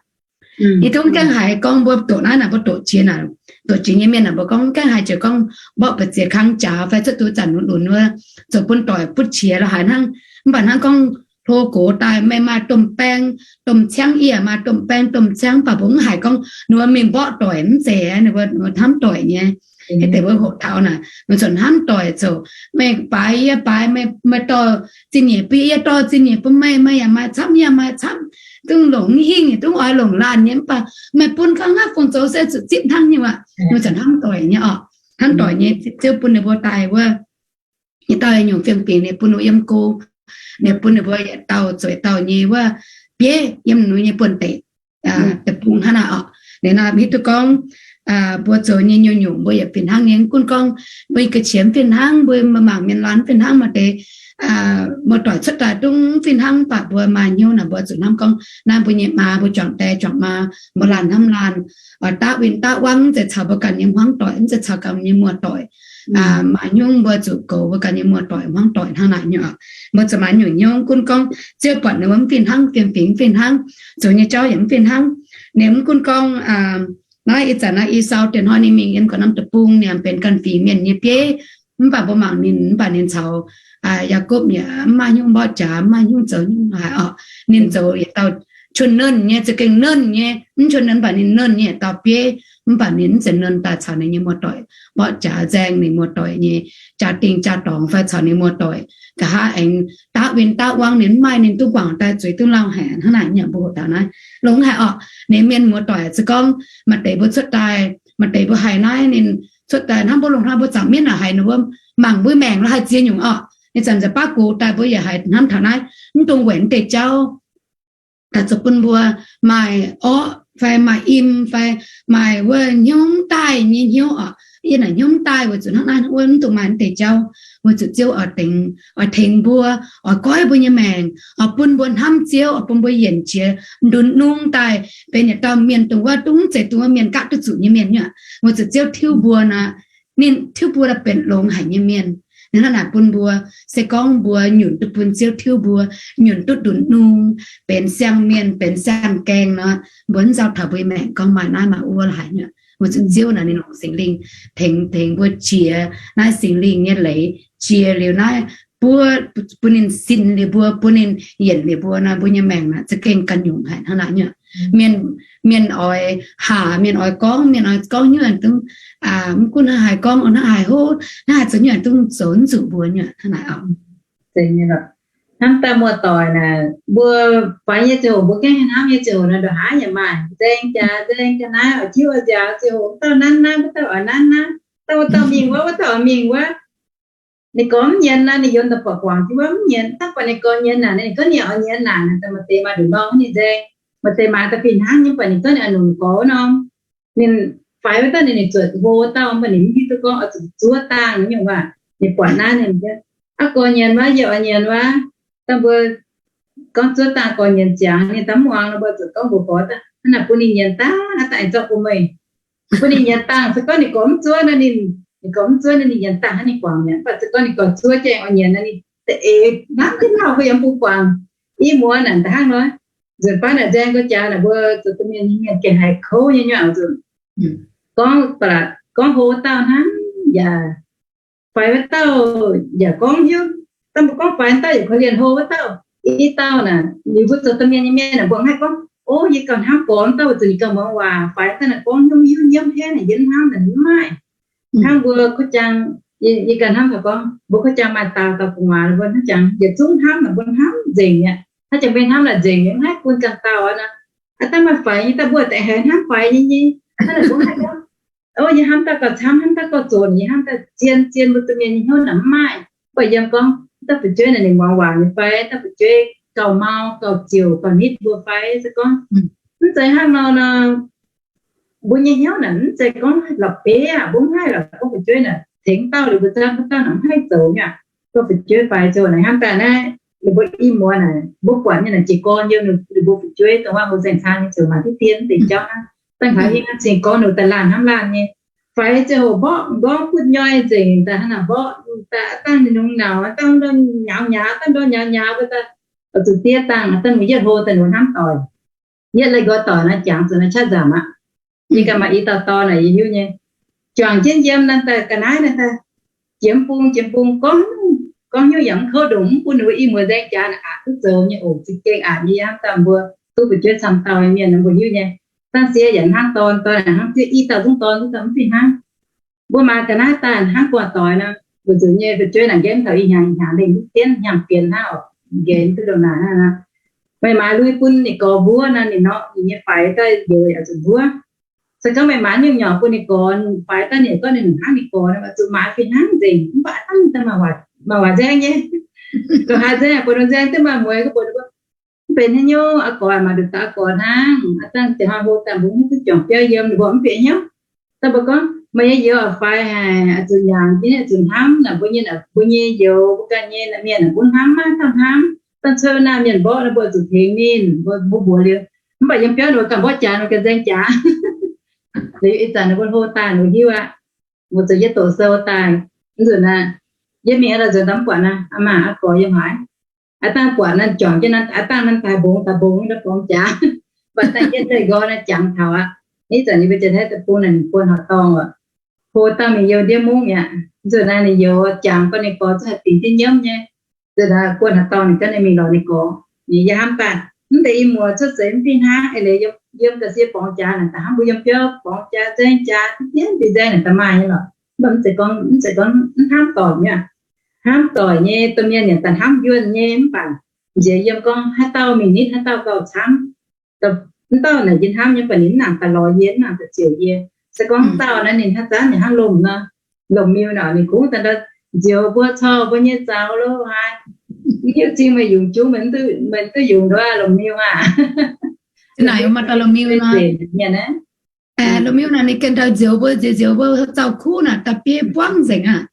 Yie duqv gaengh haiz gorngv mbuo doqc naaiv naaic, mbuo doqc jiex naaic, doqc jiex nyei mienh naaic, mbuo gorngv gaengh haiz jiex gorngv mborqv ba'ziex kang jaax fai cuotv duqv zanc lunx lunx wuov, zoux bun doic butv qiex lorqc haaix hnangv. Mv baac hnangv gorngv hlo gox daaih meih maaih domh baeng, domh ciangv, yie maaih domh baeng domh ciangv, mv baac mbuo mv haiz gorngv ninh mbuo mingh mborqv doic, mv zeiz, ninh mbuo hnamv doic nyei. Deix mbuo hoqc taux naaic, mbuo zuqc hnamv doic zoux. Meih baaix yie baaix, meih dorh zingh nyeic bun yie, yie dorh zingh nyeic bun meih, meih yaac maaih camv, yie yaac maaih camv. Dungx longc hingh, dungx oix longc laanh nyei, mv baac meih bun kangv naaiv fungc zoux se zuqc zipv hnangv nyei aqv. Mbuo zuqc hnamv doic nyei oc. Hnamv doic nyei, Ziouv bun ninh mbuo daaih wuov, yietc dauh nyungc fiem-fingx ninh bun ninh mbuo yiem go, ninh bun ninh mbuo yietc dauh zoux yietc dauh nyei wuov bieiv yiem ninh nyei buonv-deic, deic-bung hnangv naaic oc. Liuz nor hiuv duqv gorngv mbuo zoux nyei nyungc-nyungc mbuo yaac fih hnangv nyei. Mv gunv gorngv mbuo ga'qiex mv fih hnangv, mbuo mangc mienh laanh mv fih hnangv, maaih deix muoz-doic cuotv daaih dungv mv fih hnangv, mv baac mbuo maaih hnyouv naaic mbuo zuqc hnamv gorngv naaiv mbuo nyei maa, mbuo juangc die juangc maa, mbuo laanh hnamv laanh, oix daqv win daqv wangv, mv zeiz caux mbuo ganh nyei hmuangv doic, mv zeiz caux ganh nyei muoz-doic. Maaih hnyouv mbuo zuqc goux mbuo ganh nyei muoz-doic hmuangv doic hnangv naaic nyungc. Mbuo zuqc maaih nyungc hnyouv, mv gunv gorngv Ziouv buatc ninh mbuo mv fih hnangv, fiem-fingx mv fih hnangv, zoux nyei jauv yaac mv fih hnangv. Ninh mv gunv gorngv naaiv ih zanc naaiv Esau deix hnoi ninh mingh yiem ga'naaiv deic-bung, ninh benx ganh fingx mienh nyei bieiv. Mv baac mbuo mangc ninh, mv baac ninh caux Yaakopv yaac mv maaih hnyouv mborqv jaax, mv maaih hnyouv zoux hnyouv haaix oc. Ninh zoux yietc dauh cuonv nernh nyei, za'gengh nernh nyei, mv cuonv nernh, mv baac ninh nernh nyei yietc dauh bieiv. Mv baac ninh mv zeiz nernh daaih caux ninh nyei muoz-doic mborqv jaax, nzaeng ninh muoz-doic nyei jaa-dingh jaa-dorngx fai caux ninh muoz-doic nqa'haav aengx daqv win daqv wangv. Ninh mv maaih, ninh duqv guangc daaih zuiz duqv lauh haic hnangv naaic nyungc. Mbuo hoqc taux naaiv longx haic oc. Ninh mienh muoz-doic se gorngv maaih deix mbuo cuotv daaih, maaih deix mbuo haiz naaiv ninh cuotv daaih hnangv mbuo longc hnangv mbuo zaangc mienv naaic haiz ninh mbuo mangc mbuo maengc lorqc, haiz ziex nyungc oc. Ih zanc nzauh baav gox daaih mbuo yaac haiz hnamv taux naaiv, mv dungx wenc deix jauv daaih zoux bun mbuo maaih orqv fai maaih im fai maaih wuov hnyouv daaih nyei hnyouv oc. Yie naaic hnyouv daaih weic zuqc hnangv naaiv wuov mv dungx maaih deix jauv. Weic zuqc Ziouv oix tengx, oix tengx mbuo, oix goiv mbuo nyei maengc, oix bun mbuo hnamv Ziouv, oix bun mbuo yienc jiex ndunh nungv daaih benx yietc dauh mienh dongh wuov, dongh mv zeiz dongh wuov mienh gapv duqv zuqc nyei mienh nyungc. Weic zuqc Ziouv tiuv mbuo nor, ninh tiuv mbuo daaih benx longx haic nyei mienh. Ninh hnangv naaic bun mbuo, se gorngv mbuo nyunc duqv bun Ziouv tiuv mbuo, nyunc duqv ndunh nungv, benx siang-mienh, benx siang-gaeng nor, mbuo mv nzauh taux mbuo nyei maengc gorngv maaih naaiv maaih wuov lorqc haic nyungc. Weic zuqc Ziouv naaic ninh longc Singx Lingh tengx, tengx mbuo jiex naaiv Singx Lingh nyei leiz, jiex liuz naaiv buov, bun ninh sin liuz mbuo, bun ninh yienc liuz mbuo nor, mbuo nyei maengc naaic za'gengh ganh nyungc haic hnangv naaic nyungc. Mienh, mienh oix haac, mienh oix gorngv, mienh oix gorngv hnyouv dungv, mv gunv hnangv haaix gorngv, hnangv haaix hov, hnangv haaix zoux hnyouv dungv zoux mv zuqc mbuo nyungc hnangv naaic oc. Hnamv daaih muoz-doic naaic, mbuo faix nyei ziangh hoc, mbuo gengh hnamv nyei ziangh hoc nor, ndongc haaix yaac maaih. Nzaeng jaax nzaeng jaax naaiv, oix jiuv oix nziaaux ziangh hoc, wuov dauh nanv naaiv, wuov dauh oix nanv naaiv, dauh wuov dauh mingh wuov, wuov dauh oix mingh wuov. Ninh gorx mv nyienz naaic, ninh yonc daaih buatc guangc jienv wuov mv nyienz. Dangh buatc ninh gorx nyienz naaic, ninh gorngv ninh oix nyienz naaic, daaih maaih deix maaih nduqc norm wuov ninh nzaeng, maaih deix maaiz daaih fih hnangv nyei, mv baac ninh gorngv ninh oix nongc gorx wuov norm. Ninh faix wuov dauh ninh, ninh zuotc hlo wuov dauh, mv baac ninh mv hiuv duqv gorngv oix zuqc zuov dangh nyungc waac. Ninh buatc naaiv ninh, aav, gorx nyienz wuov, yie oix nyienz wuov. Dangh mbuo gorngv zuov dangh gorx nyienz ziangx, ninh daaih mv muangx nor, mbuo zuqc gorngv mbuox gorx daaih, hnangv naaic bun ninh nyienz dangh, hnangv daaih zorqv bun meih. Bun ninh nyienz dangh, se gorngv ninh gorx mv zuov nor, ninh, ninh gorx mv zuov nor, ninh nyienz dangh hnangv ninh guangc mi'aqv. Mv baac se gorngv ninh gorx zuov jienv oix nyienz nor, ninh da'eix hnamv jienv lauh mbuo yaac mv bun guangc. I muoz naaic da'hnangv nor, nzunc baav naaic nzaeng ga'jaax naaic, mbuo zuqc domh mienh nyei mienh gengh haiz kouv nyei nyungc oc. Gorngv, gorngv hlo dauh hnangv yaac faix wuov dauh yaac gorngv hiuv, dangh mbuo gorngv faix dauh yaac korv-lienh hlo wuov dauh. I dauh naaic, liuz mbuo zoux domh mienh nyei mienh naaic, mbuo mv haih gorngv O, yie gauh hnamv gorx dauh zuqc ninh gauh muangx waac, faix daaih naaic gorngv hnyouv hiuv nyiemv henv naaic, yie hnamv naaic mv maaih. Hnangv mbuo kuv jang, yie ganh hnamv taux gorngv mbuo kuv jang maaih daaux dauh gu'nguaaz, mbuo hnangv jangx yietc zungv hnamv naaic mbuo hnamv nzengc mi'aqv. Hnangv jangx mbuo hnamv naaic nzengc nyei, mv haih bun ganh dauh aqv nor. Aav dangh maaih faix nyei, daaih mbuo daaih haiz hnamv faix nyei nyei. Hnangv naaic mbuo haih gorngv, o, yie hnamv daaih gauh camv, hnamv daaih gauh zoqc, yie hnamv daaih zien zien mbuo domh mienh nyei hnyouv naaic mv maaih. Mv baac yiem gorngv daaih fu'jueiv naaic ninh muangx waac nyei fai, daaih fu'jueiv gauh mau gauh ziouc gauh nitv mbuo fai, se gorngv mv zeiz hnangv nor nor, mbuo nyei hnyouv naaic mv zeiz gorngv la'bieiv aqv, mbuo mv haih la'gorngv fu'jueiv naaic tengx dauh liuz mbuo za'gengh dauh naaic mv haih zoux nyei aqv. Gorngv fu'jueiv faix zoux naaic hnamv daaih naaiv, ninh mbuo i muoz naaic mbuo buatc nyei naaic jiez gorn yiem ninh mbuo fu'jueiv dongh waac mbuo nzaeng caan nyei ziouc maaih diqv dien deix jauv hnangv. Dangh taux hingv naaiv cing gorngv ninh daaih laanh hnamv laanh nyei. Faix ziouc hoc mborqv m'nqorngv butv nyoi nzengc daaih hnangv naaic mborqv daaih, dangh ninh nungx nauc dangh ndorm nyaaux nyaaux, dangh ndorm nyaaux nyaaux mbuo daaih, oix zuqc diev dangh dangh ninh yietv hlo daaih ninh hnamv doic. Yietv leih nqoi doic naaiv jangx zuqc naaiv qaqv nzamc aqv. Yie ganh maaih i dauh dorn naaic yie hiuv nyei. Juangc jienv yiem naaiv daaih ga'naaiv naaiv daaih, jiem bung jiem bung gorngv, gorngv hnyouv yaac mv kouv ndongc mv bun ninh mbuo i muoz nzaeng jaax naaic aqc duqv zoux nyei oc. Za'gengh aqc yie hnamv daaih mbuo duqv fu'jueiv camv dauh mienh nor mbuo hiuv nyei. Dangh siex yaac hnangv dorn, dorn yaac hnangv zieqv i dauh zungv dorn zungv dauh mv fih hnangv. Mbuo maaiz ga'naaiv daaih hnangv buatc doix nor, mbu'ziex nyei fu'jueiv naaic nqemh taux i hnyangx, i hnyangx lengh mv dienv, hnyangx bienx hnangv oc, nqemh duqv ndongc naaic hnangv nor. Meih maaiz lui bun ninh gorx mbuov nor, ninh norqc ninh nyei faix daaih youz oix zuqc mbuov. Se gorngv meih maaiz nyungc-nyungc bun ninh gorx, faix daaih ninh gorngv ninh hnangv ninh gorx nor, oix zuqc maaiz fih hnangv nzengc. Mv baac hnangv daaih maaih waac nzaeng nyei, gorngv haaix nzaeng buatc ninh nzaeng duqv maaih mueiz, gorngv buatc ninh mbuo mv benx haaix nyungc, aqv gorx maaih nduqc dauh aqv gorx hnangv. Aqv dangh ziouc hnoi hlo daaih mbuo mv duqv juangc biauv yiem, ninh mbuo mv bieqc hnyouv. Daaih mbuo gorngv meih nyei youz faix haic, oix zuqc nyaangc jienv, oix zuqc hnamv naaic mbuo nyei, mbuo nyei youz, mbuo ganh nyei mienh naaic mbuo hnamv maiv dauh hnamv. Dangh cuotv naaiv mienh mborqv naaiv mbuo zuqc tengx ninh, mbuo mbuox liuz, mv baac yiem biauv ninh mbuo ganh mborqv jaax, ninh mbuo ganh nzaeng jaax. Liuz ih zanc ninh mbuo hlo daaih ninh mbuo hiuv aqv, mbuo zoux yietv doqc sou daaih. Mv nzunc naaiv, yie mingh aqv, nzuonx daaih mv buatc naaiv, aa maah, aqv gorx yiem haaix? Aqv dangh buatc naaiv juangc jienv naaiv, aqv dangh naaiv daaih mbong daaih mbong naaiv borngz jaax, mv baac daaih yietv leih nqoi naaiv jangx taux aqv. Ih zanc yie mbuo jiex haaix deic-bung naaic ninh buonv horqc dorngh oc. Hlo dangh ninh youz ndiev mungv mi'aqv. Nzunc naaiv ninh youz jangx gorngv ninh gorx zuqc haih dingc jienv nyiemv nyei. Nzunc naaiv buonv horqc dorngh ninh ganh mingh lorz ninh gorx. Ninh yie hnamv daaih, mv deix i muoz cuotv seix mv fih hnangv, eix leiz yiem ga'sie borngz jaax naaic daaih hnamv mbuo yiem biauv borngz jaax nzaeng jaax, diqv dien diqv nzaeng naaic daaih maaih nyei lorqc. Mv baac mv zeiz gorngv, mv zeiz gorngv mv hnamv doic nyei. Hnamv doic nyei domh mienh yaac daaih hnamv yuonh nyei, mv baac nziex yiem gorngv haaix dauh mingh nitv haaix dauh gauh camv. Mv dauh naaic yie hnamv nyei, mv baac ninh mv nangc daaih lorz yie, mv nangc daaih ziouc yie. Se gorngv dauh naaiv ninh hnangv zanc ninh hnangv lomh nor, lomh miu nor, ninh kungx daaih nzioux mbuo, corc mbuo nyei zaux lo haaix. Mv hiuv zingh meih yungz jungx, meih mv duqv yungz nduov lomh miu aac. Naaic maaih dauh lomh miu nor, lomh miu naaic ninh ganh daaih nzioux mbuo, nzioux mbuo zaux kuv naaic da'biei buangv nzengc aqv.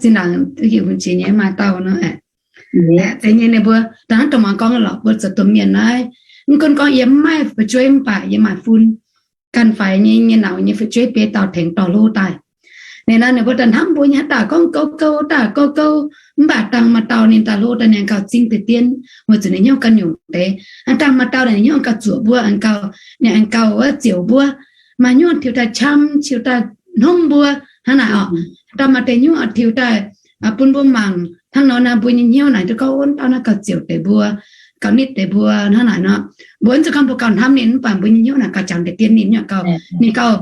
Zinh ndaangc heuc bun jiex nyei maaih dauh nor, zeiz nyei ninh mbuo da'hnangv dongh muangx gorngv lorqc, mbuo zoux domh mienh naaiv, mv gunv gorngv yie mv maaih fu'jueiv mv baac yie maaih fun ganh faix nyei, nyei nauz nyei fu'jueiv biei dauh tengx dorh hlo daaih. Ninh nor ninh mbuo daaih hnamv mbuo nyei haaix dauh gorngv gouv gouv, daaih gouv gouv, mv baac dangh maaih dauh ninh daaih hlo daaih ninh gauh zingv deix dien, weic zuqc ninh hnyouv ganh nyungc deix. Dangh maaih dauh ninh hnyouv gauh zuoqc mbuo, ninh gauh, ninh gauh wuov ziouc mbuo, maaih hnyouv tiux daaih qam, tiux daaih hnomv mbuo hnangv naaic oc. Dangh maaih deix hnyouv tiux daaih bun mbuo mangc hnangv nor naaic, mbuo nyei hnyouv naaic duqv gorngv wuov dauh naaiv gauh ziouc deix mbuo, gauh nitv deix mbuo hnangv naaic nor. Mbuo mv zeiz gorngv mbuo gauh hnamv ninh, mv baac mbuo nyei hnyouv naaic gauh jangx deix dien ninh nyei gauh, ninh gauh,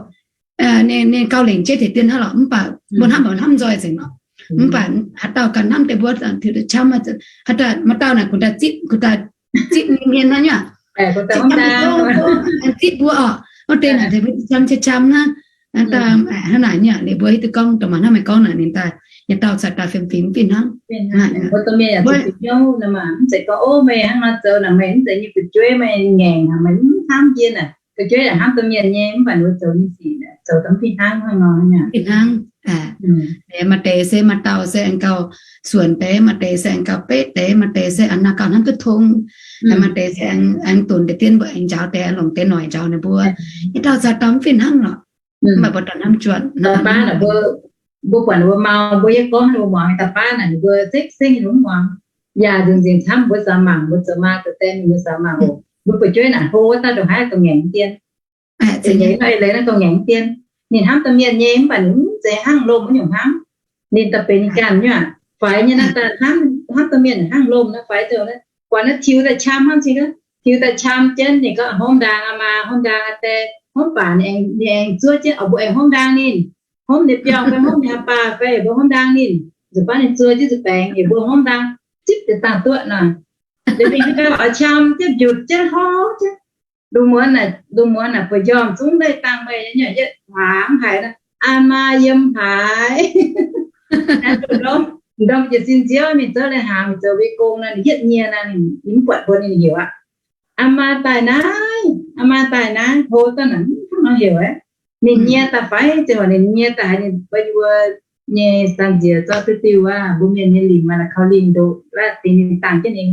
ninh gauh lengc jeiv deix dien hnangv lorqc. Mv baac mbuo hnamv mbuo hnamv nzoih nzengc lorqc. Mv baac haaix dauh ganh hnamv deix mbuo tiux daaih qam, haaix dauh, maaih dauh naaic gunv daaih zipv, gunv daaih zipv mienh hnangv nyei, zipv mbuo oc. Wuov deix naaic tengx mbuo qam qam qam naaiv, hnangv naaic nyei. Ninh mbuo hiuv duqv gorngv dongh maaih hnamv meih gorngv naaic ninh daaih nyei dauh caux daaih fiem fingx mv fih hnangv. Mbuo domh mienh yaac zuqc fingx hnyouv nor maah, mv zeiz gorngv, o, meih hnangv nor zoux naaic, meih mv zeiz nyei fu'jueiv, meih ngaengc aqv, meih mv hnamv yie naaic. Fu'jueiv yaac hnamv domh mienh nyei, mv baac ninh mbuo zoux nyei sic zoux daaih mv fih hnangv hnangv nor. Fih hnangv. Maaih deix se maaih dauh se aengx gauh suonc deix, maaih deix se aengx gauh beqv deix, maaih deix se aengx naaic gauh hnamv duqv tong, maaih deix se aengx, aengx dunx deix dien mbuo aengx njaaux deix, aengx longc deix noic njaaux ninh mbuo. Nyei dauh caux dauh mv fih hnangv lorqc. Mv baac mbuo daaih hnamv juoqc, da'baav naaic mbuo, mbuo buatc ninh mbuo mau, mbuo yie gorngv ninh mbuo muangx, da'baav naaic ninh mbuo zengv zengv ninh mbuo mv muangx. Yaac nzengc nzengc camv mbuo zaux mangc, mbuo zoux maa zoux die ninh mbuo zaux mangc oc. Mbuo fu'jueiv naaic hlo wuov dauh ndongc haaix gauh ngaengc dien. Eix leiz naaiv gauh ngaengc dien. Ninh hnamv domh mienh nyei mv baac ninh mv zeiz hnangv lomh wuov nyungc hnamv. Ninh daaih benx ninh ganh nyei aqv. Faix nyei naaiv daaih hnamv, hnamv domh mienh hnangv lomh naaiv, faix zoux naaiv. buatc naaiv tiux daaih qam hnangv, tiux daaih qam jienv. Ninh gorngv, hopv ndaang aqv maah, hopv ndaang aqv deix. Hopv baac ninh aengx zuov jienv, oix mbuo aengx hopv ndaang ninh. Hopv ninh biauv fai hopv ninh haaix baac fai, mbuo hopv ndaang ninh. Nzunc baav ninh zuov jienv nzuih baengx, yie mbuo hopv ndaang zipv deix dangh duqv nor. Liuz mingh gau oix qam jienv, mbiutc jienv, hov jienv. Lungh muonz, lungh muonz naaic bueix njormh zungv leih dangh meih nyei, yietv haaix mv haiz, aa maa yiem haaix. Ndorm jiez sin nziouv mingh zouv lai-hnaangx, mingh zoux wei gong nor, ninh yietv nyie nor, ninh mv buatc mbuo ninh heuc aqv. Aa maa daaih naaiv, aa maa daaih naaiv, hlo daaih naaic, mv hnangv nor heuc aqv. Ninh nyie daaih faix, ziouc horpc ninh nyie daaih haiz ninh mbuo nyei sang nziex zorqv duqv diuh aqv, mbuo mienh nyei lingc maaih la'kauh lingh ndoqv, la'dingc ninh dangh jienv ninh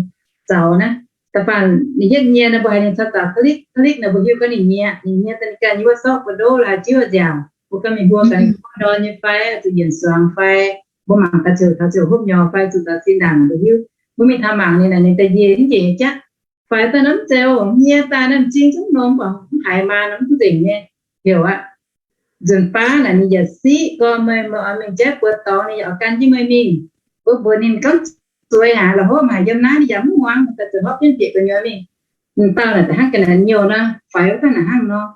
zaux naaiv. Da'faanh ninh yietv nyie nor, mbuo haiz ninh caux zaux ka'likv ka'likv nor, mbuo hiuv gorngv ninh nyie. Ninh nyie daaih ninh ganh nyei wuov sorqv buoz-ndoqv la'haaix jiuv nziaauc, mbuo gorngv mingh mbuo gaax ninh gorngv ndorn nyei fai, zuqc yienc suangx fai, mbuo mangc gaax ziouc taux ziouc hopv nyorx fai zuqc zaux zinh ndaangc mbuo hiuv. Mbuo mingh taux mangc ninh naaic, ninh daaih njiec mv njiec nyei jaqv. Faix daaih nor mv zeiz, nyie daaih nor m'zing zungv nor mv baac mv haiz maa nor mv duqv nzengc nyei heuc aqv. Nzunc baav naaic ninh yaac siqv gorx, meih, meih oix mingh jaiv buoz dorngx, ninh yaac oix gan jienv meih mingh. Mbuo mbuox ninh gorngv zueiz aqv, la'hopv haic yiem naaiv, ninh yaac mv muangx, daaih zuqc hopv jienv bieqc gu'nyuoz mingh. Ninh dauh naaic da'hnangv ga'naaiv nyouh nor, faix wuov dauh naaic hnangv nor.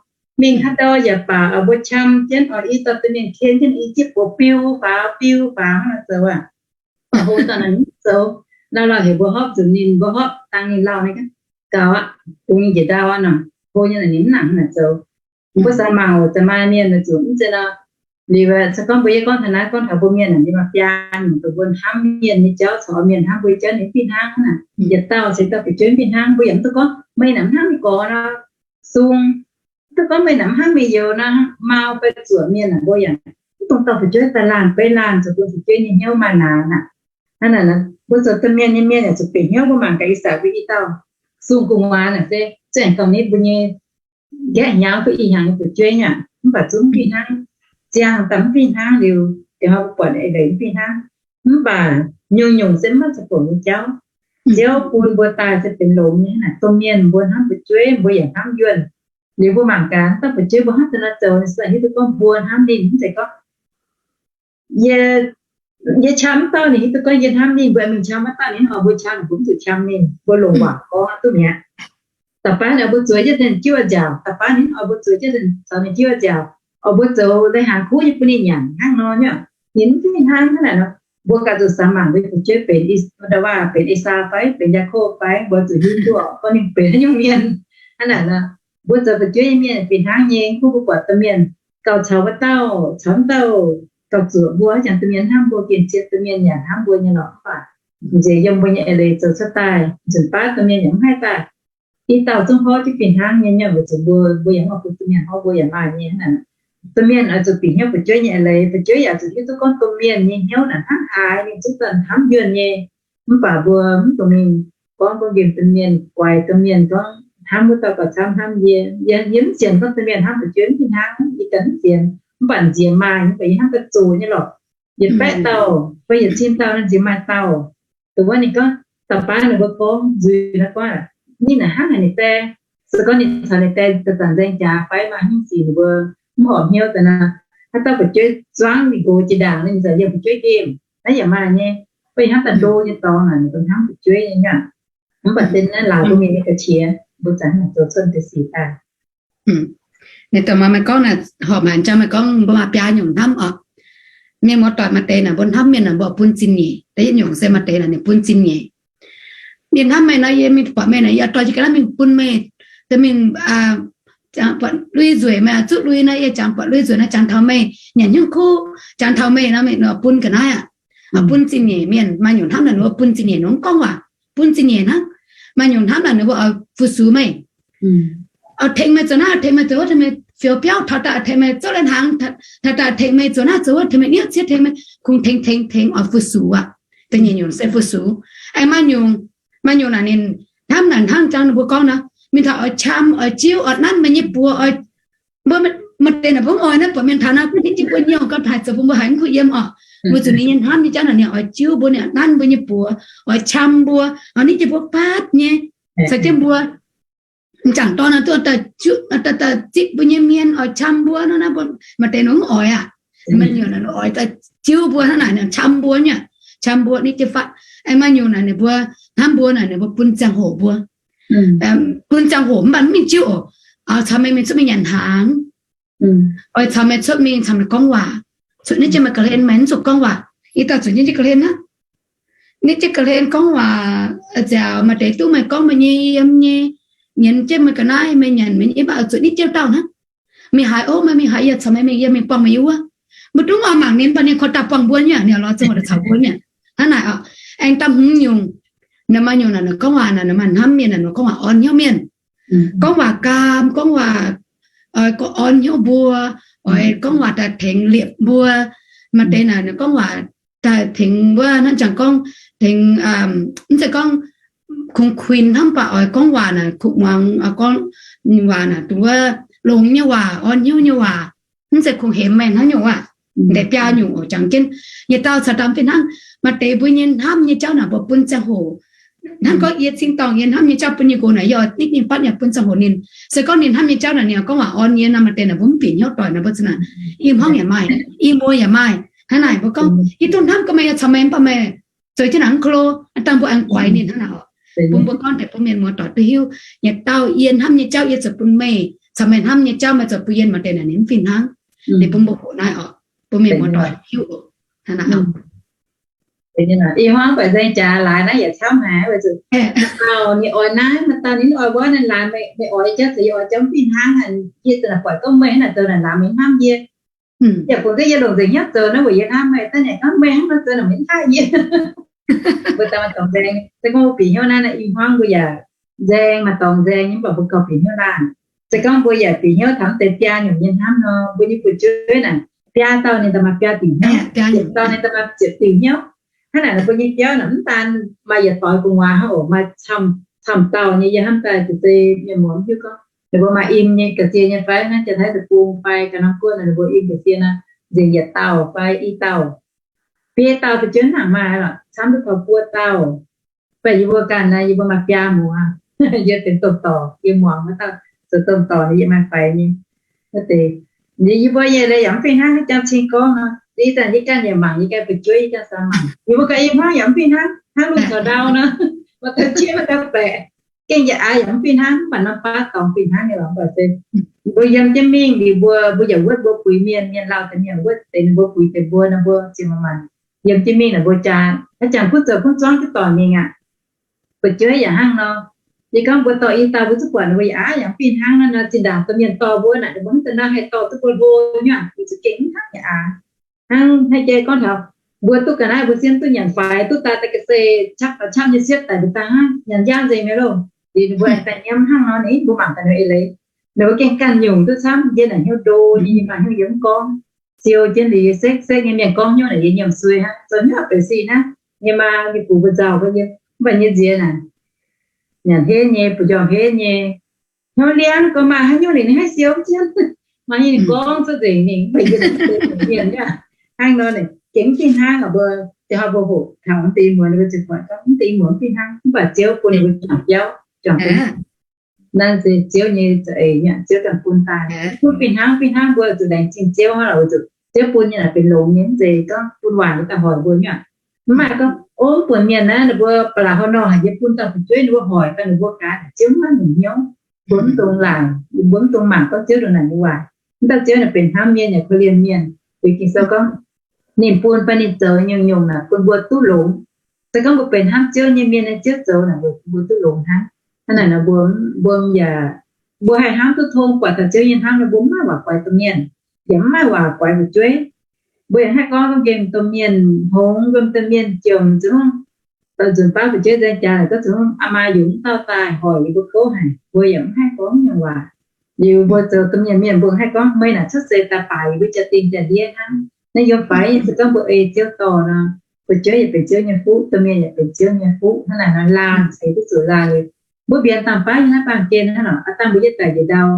Mingh haaix ndau yaac baac oix mbuo qam jienv, oix i dauh domh mienh ken jienv, i jieqv box biu faaux biu faaux hnangv nor zoux aqv. Mv baac hlo dauh naaic mv zoux. Lauh lauh heuc mbuo hopv nzunc ninh, mbuo hopv dangh ninh lauh naaiv gaux aqv, bungx ninh njiec ndau aqv nor. Hlo nyei naaic ninh mv nangc naaic zoux. Mbuo saax mangc oc, zanc maaih mienh naaic zuqc mv zeiz nor. Liuz se gorngv mbuo yie gorngv taux naaiv, gorngv taux mbuo mienh naaic, ninh maaih biaa nyungc dongh mbuo hnamv mienh nyei jauv caux mienh hnamv mbuo jauv ninh mv fih hnangv naaic. Yietc dauh se dauh fu'jueiv mv fih hnangv, mbuo yaac mv duqv gorngv meih naaic mv hnamv meih gorx nor, sung, mv duqv gorngv meih naaic mv hnamv meih youz nor, mau fai zuoqc mienh naaic mbuo yaac mv dungx dauh fu'jueiv daaih laanh beiv laanh zoux bun fu'jueiv nyei hnyouv maaih naanc aqv. Hnangv naaic nor, mbuo zoux domh mienh nyei mienh yaac zuqc bieqc hnyouv. Mbuo mangc gaax Ih Sakc mbuo i dauh sung gu'nguaaz naaic se zungv aengx gauh nitv mbuo nyei nqaeqv hnyangx fai ih hnyangx nyei fu'jueiv nyei aqv, mv baac zungv mv fih hnangv. Ziangh daaih mv fih hnangv liuz, deix hnoi mbuo buatc eix leiz mv fih hnangv. Mv baac nyungc-nyungc se mv maaih ziangh hoc nyei jauv. Ziouv bun mbuo daaih se benx longx nyei. Naaic domh mienh mbuo hnamv fu'jueiv, mbuo yaac hnamv yuonh. Liuz mbuo mangc gaax, dauh fu'jueiv mbuo hnamv daaih nor zoux, ninh se hiuv duqv gorngv mbuo hnamv ninh, mv zeiz gorngv yie, yie qam wuov dauh ninh hiuv duqv gorngv yie hnamv ninh, mbuo mingh qam wuov dauh ninh oix mbuo qam, mbuo mv zuqc qam ninh, mbuo longc waac gorngv duqv mi'aqv. Da'faanh ninh oix mbuo zueiz jienv daaih jiuv nziaauc, da'faanh ninh oix mbuo zueiz jienv daaih caux ninh jiuv nziaauc, oix mbuo zoux lai-hnaangx kuv nyei bun ninh nyanc hnangv nor nyei. Ninh mv fih hnangv hnangv naaic nor. Mbuo gaax zuqc samx mangc mbuo fu'jueiv benx, ndau waac benx Esaau fai benx Yaakopv fai, mbuo zuqc hiuv duqv gorngv ninh benx haaix nyungc mienh. Hnangv naaic nor, mbuo zoux fu'jueiv nyei mienh fih hnangv nyei, mv gunv mbuo buatc domh mienh gauh caux wuov dauh caux wuov dauh gauh zuoqc mbuo, haaix jangx domh mienh hnamv mbuo, gengh zien domh mienh yaac hnamv mbuo nyei lorqc. Mv baac nziex yiem mbuo nyei eix leiz zoux cuotv daaih, nzunc baav domh mienh yaac mv haih daaih. I dauh zungv horv jienv fih hnangv nyei, weic zuqc mbuo, mbuo yaac mv oix bun domh mienh horv mbuo yaac maaih nyei. Hnangv naaic, domh mienh oix zuqc bieqc hnyouv fu'jueiv nyei eix leiz, fu'jueiv yaac zuqc hiuv duqv gorngv domh mienh nyei hnyouv naaic hnangv haaix, ninh zungv daaih hnamv yuonh nyei. Mv baac mbuo mv dungx mingh gorngv, gorngv nqemh domh mienh, guaix domh mienh, gorngv hnamv wuov dauh gauh camv hnamv yie. Yie, yie mv sienx gorngv domh mienh hnamv fu'jueiv mv fih hnangv, yie ganh mv sienx. Mv baac nziex maaih, mv baac yie hnamv daaih zoqc nyei lorqc. Yietc baeqv dauh fai yietc cin dauh nor, nziex maaih dauh. Dongh wuov ninh gorngv, da'faanh ninh mbuo gorngv nzuih naaiv guaav, ninh naaic hnangv haic ninh die. Se gorngv ninh caux ninh die zanc-zanc nzaeng jaax fai maaih hnyouv sic ninh mbuo mv horpc hnyouv daaih nor, haaix dauh fu'jueiv zuangv ninh nqox jiex ndaangc, ninh zaqc yiem fu'jueiv nqemh, naaiv yaac maaih nyei. Fai hnangv daaih ndo nyei dorngx naaic, ninh mbuo hnamv fu'jueiv nyei aqv. Mv baac se naaiv laauc mbuo mienh nyei ga'qiex, mbuo zanc naaic zoux cuotv deix sic daaih. Ninh dongh meih gorngv naaic, horpc haic jang meih gorngv mbuo maaih biaa nyungc hnamv oc. Mienh muoz-doic, maaih deix naaic mbuo hnamv mienh naaic mbuo bun zingh nyeic. Da'yietv nyungc se maaih deix naaic ninh bun zingh nyeic. Ninh hnamv meih nor, yie mingh buatc meih naaic, yie oix dorh jienv ga'naaiv mingh bun meih, deix mingh buatc lui nzueic, meih zuqv lui nor, yie jangx buatc lui nzueic nor, jangx taux meih nyanc hnyouv kuv, jangx taux meih nor, meih bun ga'naaiv aqv. Bun zingh nyeic. Mienh maaih nyungc hnamv naaic ninh mbuo bun zingh nyeic, ninh mbuo mv gorngv waac, bun zingh nyeic hnangv. Maaih nyungc hnamv naaic ninh mbuo oix fu-sux meih, oix tengx meih zoux naaiv, oix tengx meih zoux wuov, tengx meih fioux biauv, taux daaih tengx meih zouv lai-hnaangx, taux daaih tengx meih zoux naaiv zoux wuov, tengx meih niouv ciev, tengx meih kungx tengx tengx tengx oix fu-sux aqv. Da'nyeic nyungc se fu-sux. Aengx maaih nyungc, maaih nyungc naaic ninh hnamv naaic hnangv jang ninh mbuo gorngv nor, mingh taux oix qam, oix jiuv, oix nanv meih nyei buoz, oix, mbuo, maaih deix naaic mbuo mv oix naaiv, buatc mienh taux naaiv, ninh jiuv mbuo nyei oc, gauh haiz zoux bun mbuo haiz mv kuh yiem oc. Weic zuqc ninh nyei hnamv nyei jauv naaic ninh oix jiuv mbuo, ninh oix nanv mbuo nyei buoz, oix qam mbuo, oix nitv jienv mbuo fatv nyei, caux jienv mbuo m'jangc dorn naaic duqv daaih zipv mbuo nyei mienh, oix qam mbuo nor naaiv, maaih deix ninh mv oix aqv. Maaih nyungc oix daaih jiuv mbuo hnangv naaic, qam mbuo nyei. qam mbuo nitv jienv fatv. Aengx maaih nyungc naaic ninh mbuo hnamv mbuo naaic ninh mbuo bun ziangh hoc mbuo, bun ziangh hoc mv baac mv mingh jiuv oc. Caux meih mingh cuotv mingh nyanc hnaangx, oix caux meih cuotv mingh caux meih gorngv waac, zuqc nitv jienv meih ga'hlen, meih mv zuqc gorngv waac. Yie dauh zuqc nitv jienv ga'hlen hnangv. Nitv jienv ga'hlen gorngv waac, nziaauc maaih deix duqv meih gorngv meih nyei yiem nyei, nyienz jienv meih ga'naaiv, meih nyanc meih nyei, mv baac oix zuqc nitv jienv dauh hnangv. Mingh haaix, ov, meih mingh haaix, yie caux meih mingh, yie mingh buangh meih nyei wuov. Mbuo duqv oix mangc ninh, mv baac ninh korv daaih buangh mbuo nyei, ninh lorz zungv oix caux mbuo nyei. Hnangv naaic oc. Aengx da'hmz nyungc, naaiv maaih nyungc naaic, ninh gorngv waac naaic, ninh maaih hnamv mienh naaic, ninh gorngv waac orn hnyouv mienh, gorngv waac gaam, gorngv waac orn hnyouv mbuo, oix gorngv waac daaih tengx liepc mbuo. Maaih deix naaic ninh gorngv waac daaih tengx wuov, hnangv jangx gorngv tengx, mv zeiz gorngv kungx kuinx hnangv, mv baac oix gorngv waac naaic kuv muangx, gorngv waac naaic dongh wuov longx nyei waac, orn hnyouv nyei waac, mv zeiz kungx hemx meih hnangv nyungc aac. Deix biaa nyungc oc, jangx jienv yietc dauh caux dauh fih hnangv. Maaih deix mbuo nyei hnamv nyei jauv naaic mbuo bun ziangh hoc. Hnangv gorngv yie cingx dorngh yie hnamv nyei jauv bun yie nqox naaic, yie oix nitv ninh fatv yaac bun ziangh hoc ninh. Se gorngv ninh hnamv nyei jauv naaic ninh gorngv waac orn yie nor, maaih deix naaic mbuo mv bieqc hnyouv doic naaic, mbuo za'naaic i hmuangv yaac maaih, i muoz yaac maaih. Hnangv naaic mbuo gorngv yie duqv hnamv gorngv meih yaac caux meih, mv baac meih zoux jienv naaic mv ko lo, dangh mbuo aengx guaix ninh hnangv naaic oc. Bun mbuo gorngv deix bun mienh muoz doic duqv hiuv, yietc dauh yie hnamv nyei jauv yie zoux bun meih, caux meih hnamv nyei jauv meih zoux bun yie, maaih deix naaic ninh mv fih hnangv. Ninh bun mbuo hoqc naaiv oc, bun mienh muoz doic hiuv oc. Hnangv naaic oc. I hmuangv buatc nzengc jaax laaix naaiv yaac camv haic, weic zuqc maaih dauh ninh oix naaiv, maaih dauh ninh oix wuov, naaiv laaix meih oix jauv caux yie oix jauv mv fih hnangv. Yie za'naaic buatc gorngv meih hnangv naaic zoux naaic laaix meih hnamv yie. Yaac bun gaax yie longc nzengc hnyouv zoux naaiv weic yie hnamv meih, daaih naaic gorngv meih hnangv nor zoux naaic meih hnamv yie. Mbuo daaih maaih dorngx nzaeng, se gorngv mbuo bieqc hnyouv naaiv, i hmuangv mbuo yaac nzaeng, maaih dorngx nzaeng nyei, mv baac mbuo gauh bieqc hnyouv laanh. Se gorngv mbuo yaac bieqc hnyouv taux mv deix biaa nyungc nyei hnamv nor, mbuo nyei fu'jueiv naaic, biaa dauh ninh daaih maaih biaa diuc hnyouv, ziepc dauh ninh daaih maaih ziepc diuc hnyouv. Hnangv naaic ninh mbuo nyei biauv naaic mv daan maaih yietc doix gu'nguaaz hnangv oc, maaih camv-camv dauh nyei. Yie hnamv daaih deix zei mienh muoz mv hiuv gorngv ninh mbuo maaih im nyei ga'sie nyei fai hnangv Janx-Taiv deic-bung fai ga'naaiv guoqv naaic, ninh mbuo im ga'sie naaic nzengc yietc dauh fai i dauh. Biei dauh fu'jueiv mv nangc maaih lorqc, camv duqv taux buo dauh. Mv baac yie mbuo ganh naaic, yie mbuo maaih biaa muoz, yie benx domh dorc, yie muangx wuov dauh zoux domh dorc, yie maaih faix nyei. Wuov deix, yie mbuo nyei leiz yaac mv fih hnangv, jang cing gorngv nor, ih zanc yie ganh yaac mangc, yie ganh fu'jueiv yie ganh sa mangc, yie mbuo ganh i hmuangv yaac mv fih hnangv, hnangv lungh caux ndau nor, maaih dauh jieqv maaih dauh baeqc, gengh yaac aav yaac mv fih hnangv, mv baac norm baav dorngx fih hnangv nyei lorqc. Mv baac se mbuo yiem jienv mingh liuz mbuo, mbuo yaac wuotv mbuo puix mienh, mienh lauh deix mienh wuotv deix ninh mbuo puix deix mbuo nor, mbuo ziouc manc-manc yiem jienv mingh naaic mbuo jaa, haaix jangx kuv zoux kuv zuangv jienv doic mingh aqv. Fu'jueiv yaac hnangv nor. Yie gorngv mbuo dorh i dauh mbuo zuqc buatc ninh mbuo yaac aav yaac mv fih hnangv nor, zinh ndaangc domh mienh dorh mbuo naaic, ninh mbuo mv da'naaiv haih dorh duqv mbuo hlo nyei, mbuo zuqc gengh mv hnangv yaac aav. Hnangv haaix jai gorngv taux mbuo duqv ga'naaiv mbuo siemv duqv nyanc faix, duqv daaih daaih ga'sie qaqv daaih qaqv nyei siepv daic mbuo daaih hnangv nyanc njang nzengc mi'aqv loh. Liuz ninh mbuo aengx daaih nyiemv hnangv nor, ninh mbuo mangc gaax ninh mbuo eix leiz. Ninh mbuo gengh ganh nyungc duqv camv, yie naaic hnyouv ndo nyei, yie maaih hnyouv yie mv gorngv. Siou jienv liuz yie sekv-sekv nyei, mienh gorngv hnyouv naaic yie nyiemc suei hnangv, zoux hnyouv benx sin hnangv. Yie maa nyei gux mbuo nzauh gorngv yie, mv baac yie nziex naaic nyanc henv nyei, buoz-njormh henv nyei, hnyouv liangv gorngv maaih haaix nyungc ninh haih siou jienv, maaih haaix nyungc ninh gorngv cuotv nzengc mingh, mv baac yie mienh hnangv nor naaic gengh mv fih hnangv. Mbuo ziangh hoc mbuo hoqc taux mv deix muonz ninh mbuo ziouc buatc gorngv mv deix muonz mv fih hnangv, mv baac Ziouv bun ninh mbuo juangc biauv, juangc bun naaiv se Ziouv nyei za'eix nyei, Ziouv ganh bun daaih. Mv fih hnangv, fih hnangv mbuo zuqc laengz zingh Ziouv hnangv lorqc, weic zuqc Ziouv bun nyei naaic benx longx nyei, mv zeiz gorngv bun waaic nyei daaih hoic mbuo nyei. Mv maaih gorngv, ov, mv buonc mienh naaiv ninh mbuo ba'laqc haaix nor haic, yie bun dauh fu'jueiv ninh mbuo hoic daaih, ninh mbuo gaax Ziouv maiv nyungc hnyouv. Mbuo mv dungx laaic, mbuo mv dungx mangc gorngv Ziouv ndongc naaic nyei waac. Mv dauh Ziouv naaic benx hnamv mienh yaac korv-lienh mienh. Weic Ging-Sou gorngv ninh bun fai ninh zoux nyungc-nyungc naaic bun mbuo duqv longx. Se gorngv mbuo benx hnamv Ziouv nyei mienh, Ziouv zoux naaic weic bun mbuo duqv longx hnangv. Hnangv naaic nor mbuo, mbuo yaac, mbuo haih hnamv duqv tong buatc taux Ziouv nyei hnamv nor, mbuo mv maaih waac guaix domh mienh, yaac mv maaih waac guaix fu'jueiv. Mbuo yaac haih gorngv nqemh domh mienh hngongx, nqemh domh mienh jomc, zuqc hnangv nzunc baav fu'jueiv nzaeng jaax naaic gorngv zuqc hnangv aa maa yungz mv dauh daaih hoic yie mbuo gouv haic, mbuo yaac mv haih gorngv nyungc waac. Liuz mbuo zoux domh mienh mienh mbuo haih gorngv meih naaic cuotv seix daaih baaix yie mbuo jaa-dingh jaa-ndiev hnangv. Naaiv yiem faix se gorngv mbuo ei Ziouv dorh nor, fu'jueiv yaac benx Ziouv nyei fuqv, domh mienh yaac benx Ziouv nyei fuqv. Hnangv naaic nor laanh ceix duqv zuqc laanh liuz, mbuo mbienx dangh baav nyei naaiv baamh gen hnangv nor, aa dangh mbuo yietv daic njiec ndau,